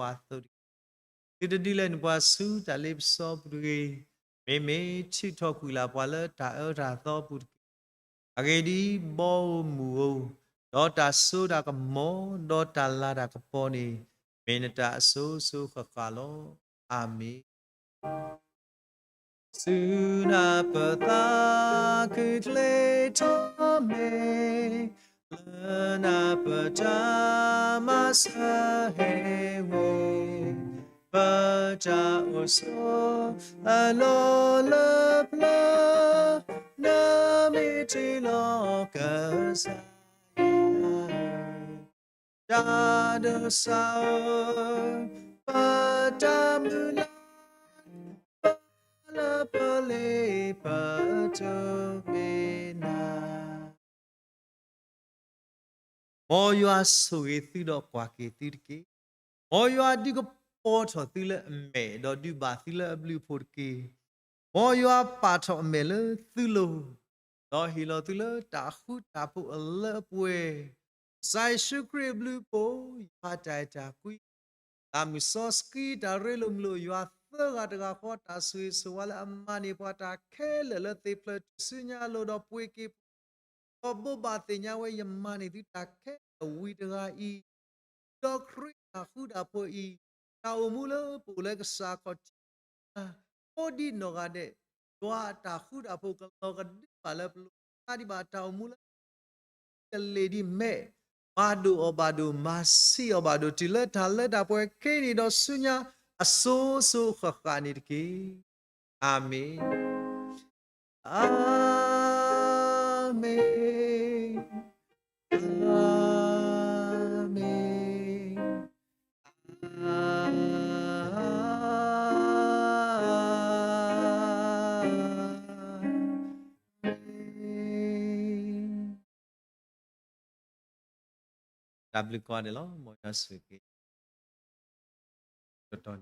တက့ၢ်. သုတဒုးလဲၤနုာ်ပှၤဆူတၢ်လ့ပစီပူၤတဂ့ၤ. မ့မ့ၢ်ထုးထီၣ်ကွံာ်လၢ်ပှၤလၢတၢ်အၢတၢ်သီပူၤတက့ၢ်. အဂ့ၢ်ဒ်အံၤ, ဘီဧိၤမုၢ်ဧိၤ, ဒီးတၢ်စိတၢ်ကမီၤ, ဒီးတၢ်လၤတၢ်ကပီၤန့ၣ် မ့ၢ်နတၢ်အစိၤစိၤဃၣ်ဃၣ်လီၤ. အၤမ့ၣ်. ဆူနၢ်ပသးခုချ့ထီၣ်မ့ၢ် လၢနၢ်ပတၢ်မၤစၢၤဟ့ၣ်ဝဲ ပတၢ်အိၣ်ဆိးအလီၢ်လၢပျၢၤ နမ့ၢ်တ့လီၤကစၢ်ယွၤ တၢ်ဒိးစၢ်ဧၢ, ပတၢ်မုၢ်လၢ် ပလၢပလ့ပတုာ်မ့ၢ်နၤ မ်ယွၤဆိၣ်ဂ့ၤသုဒီးကွၢ်က့ၤသုတက့ၢ်. မ်ယွၤဒုးကပီၤထီၣ်သုလၢအမဲာ် ဒီးဒုးဘၣ်သုလၢအဘျုးအဖှိၣ်တက့ၢ်. မ်ယွၤပာ်ထီၣ်အမဲာ်လၢသုလိၤ ဒီးဟ့ၣ်လီၤသုလၢတၢ်ဃူတၢ်ဖိးအလၢအပှဲၤ, ကစၢ်ယ့ၣ်ၡူးခရံာ်အဘျုးအဖှိၣ်, ယွၤတၢ်အဲၣ်တၢ်ကွံ, သးမုၢ်စီဆှံတၢ်ရ့လိာ်မုာ်လိာ်, ယွၤသၢဂၤတဂၤဃီ တၢ်ဆိၣ်ဂ့ၤဆိၣ်ဝါလၢအမၤန့ၢ်ပှၤတၢ်ခဲလၢာ်လၢသ့ၣ်ဖျၢၣ်ထူၣ်စုညါအလိၤ ဒီးပှ့ၤက့ၤ ဒီးဘိးဘၣ်သ့ၣ်ညါဝဲ ယမၤန့ၢ်သုတၢ်ခဲလၢာ်ဝံၤတဂၤအံၤ, ဒီးခရံာ်တၢ်ဃူတၢ်ဖိးအံၤ, တၢ်အိၣ်မူလၢပအိၣ်လၢကစၢ်ခီၣ်ထံး ကိးဒံးနီၢ်ဂၤဒဲး, ယွၤအတၢ်ဃူတၢ်ဖိးကလီၤကဒုဘၣ်လၢပလိၤ, တၢ်ဒံးဘၣ်တၢ်အိၣ်မူလၢ ကလ့ၤဒ်မဲး ပာ်ဒိၣ်အီၤဘၣ်ဒိၣ်, မၤဆံးအီၤဘၣ်ဒိၣ်, တုၤလၢတၢ်လၢတၢ်ပှဲၤခဲအံၤန့ၣ်ဒီးဆူညါအစိၤစိၤဃၣ်ဃၣ်န့ၣ်တက့ၢ်. အၤမ့ၣ်, အၤမ့ၣ်, အၤမ့ၣ်, အၤမ့ၣ်. တၢ်ဘျုးကိးဂၤဒဲးလီၤ. မ်ယွၤဆိၣ်ဂ့ၤက့ၤ တတီၤန့ၣ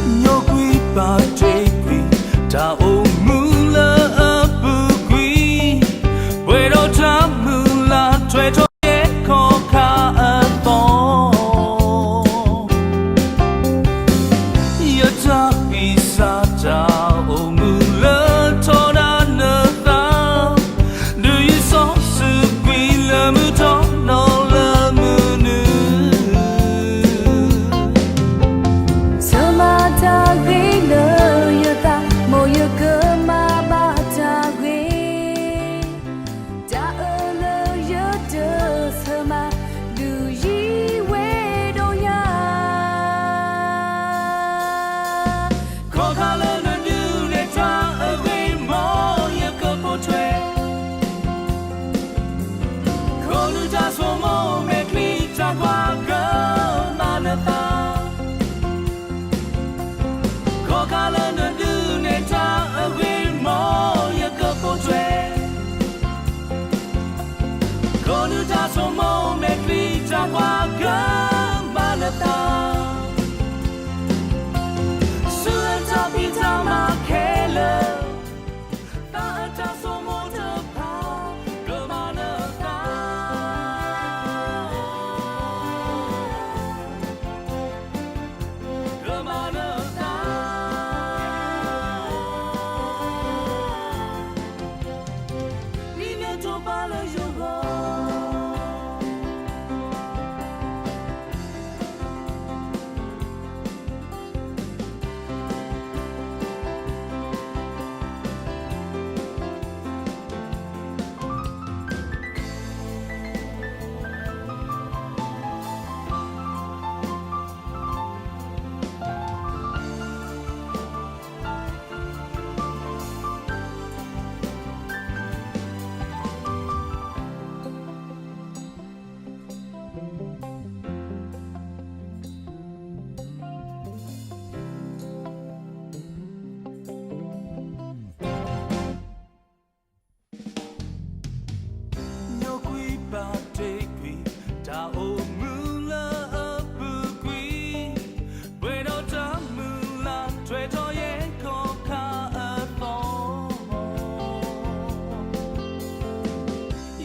် ညိကွံာ်ပာ်တ့ၢ်ကွံာ် တၢ်အိၣ်မူလၢအပူၤကွံာ်, ပှဲၤဒီးတၢ်မုၢ်လၢ်ထွဲထီၣ် ယဲခီၣ်ခါအသီ, ယတၢ်ဂံၢ်စၢ်တၢ်အိၣ်မူလၢထီဒါနသး, ဒုးယံာ်စီဆှံကွံာ်လၢမုၢ်ထီၣ်နီၤလၢမုၢ်နုာ်, ဆၢမၤတၢ်ဂ့ၤလၢယသး, မ်ယကမၤဘၣ်တၢ်ဂ့ၤ တၢ်အၢလၢယတဆၢမၤ, ဒုးယံၤဝဲဒီးယၤ, ခီၣ်ခါလၢနဒုးနဲၣ်တၢ်အဂ့ၢ် မ်ယကပိာ်ထွဲ, ခိၣ်နူာ်တၢ်ဆိကမိၣ်မဲာ်ချံတၢ်ကွၢ်ကမၤနသး ခီၣ်ခါလၢနဒုးနဲၣ်တၢ်အဂ့ၢ် မ်ယကပိာ်ထွဲ, ခိၣ်နူာ်တၢ်ဆိကမိၣ်မဲာ်ချံတၢ်ကွၢ်ကမၤနသး, ဆူအတၢ်ဖံးတၢ်မၤခဲလၢာ်, သးအတၢ်ဆိကမိၣ်တဖၣ် ကမၤနသး ကမၤနသး, ဒ်နတၢ်ပာ်လၢယဂီၢ်. ညိကွံာ်ပာ်တ့ၢ်ကွံာ် တၢ်အိၣ်မူလၢအပူၤကွံာ်, ပှဲၤဒီးတၢ်မုၢ်လၢ်ထွဲထီၣ်ယဲခီၣ်ခါအသ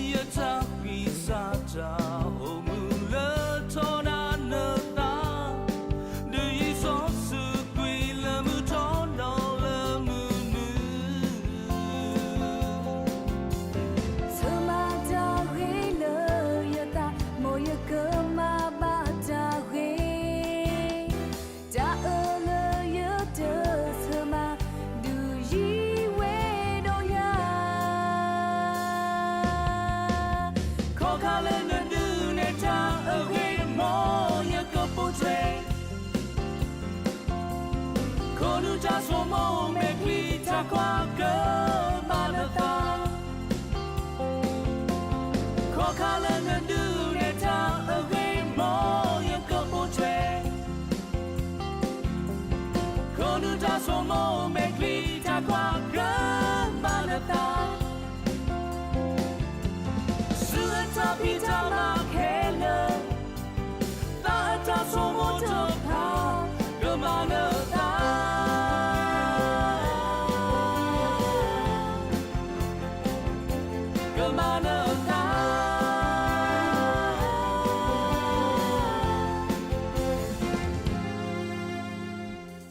ီ, ယတၢ်ဂံၢ်စၢ်တၢ်အိၣ်မူလၢထီဒါနသး, ဒုးယံာ်စီဆှံကွံာ်လၢမုၢ်ထီၣ်နီၤလၢမုၢ်နုာ်, ဆၢမၤတၢ်ဂ့ၤလၢယသး, မ်ယကမၤဘၣ်တၢ်ဂ့ၤ, တၢ်အၢလၢယတဆၢမၤ, ဒုးယံၤဝဲဒီးယၤ, ခီၣ်ခါလၢနဒုးနဲၣ်တၢ်အဂ့ၢ် မ်ယကပိာ်ထွဲ, ခိၣ်နူာ်တၢ်ဆိကမိၣ်မဲာ်ချံတၢ်ကွၢ်ကမၤနသး, ခီၣ်ခါလၢနဒုးနဲၣ်တၢ်အဂ့ၢ် မ်ယကပိာ်ထွဲ, ခိၣ်နူာ်တၢ်ဆိကမိၣ်မဲာ်ချံတၢ်ကွၢ်ကမၤနသး, ဆူအတၢ်ဖံးတၢ်မၤခဲလၢာ်, သးအတၢ်ဆိကမိၣ်တဖၣ် ကမၤနသး, က ကမၤနၢၤအသး,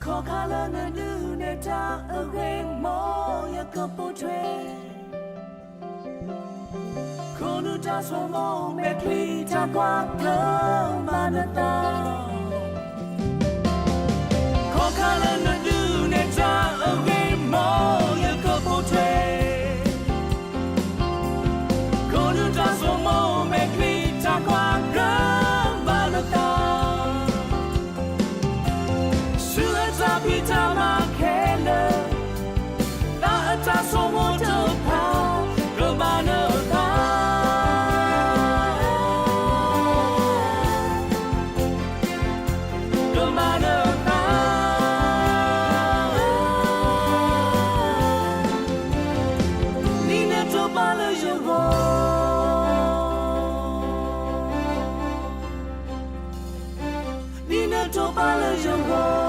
ခီၣ်ခါလၢနဒုးနဲၣ်တၢ်အဂ့ၢ် မ်ယကပိာ်ထွဲ ခိၣ်နူာ်တၢ်ဆိကမိၣ် မဲာ်ချံတၢ်ကွၢ် ကမၤနၢၤအသး, ခီၣ်ခါလၢနဒုးနဲၣ်တၢ်အဂ့ၢ် မ်ယကပိာ်ထွဲ ခိၣ်နူာ်တၢ်ဆိကမိၣ် မဲာ်ချံတၢ်ကွၢ် ကမၤနၢၤအသး, ဆူအတၢ်ဖံးတၢ်မၤခဲလၢာ်, သးအတၢ်ဆိကမိၣ်တဖၣ် ကမၤနၢၤအသး, ကမၤနၢၤအသး, ဒ်နထိးပၢ်လၢယဂီၢ်, ဒ်နထိးပၢ်လၢယဂီၢ်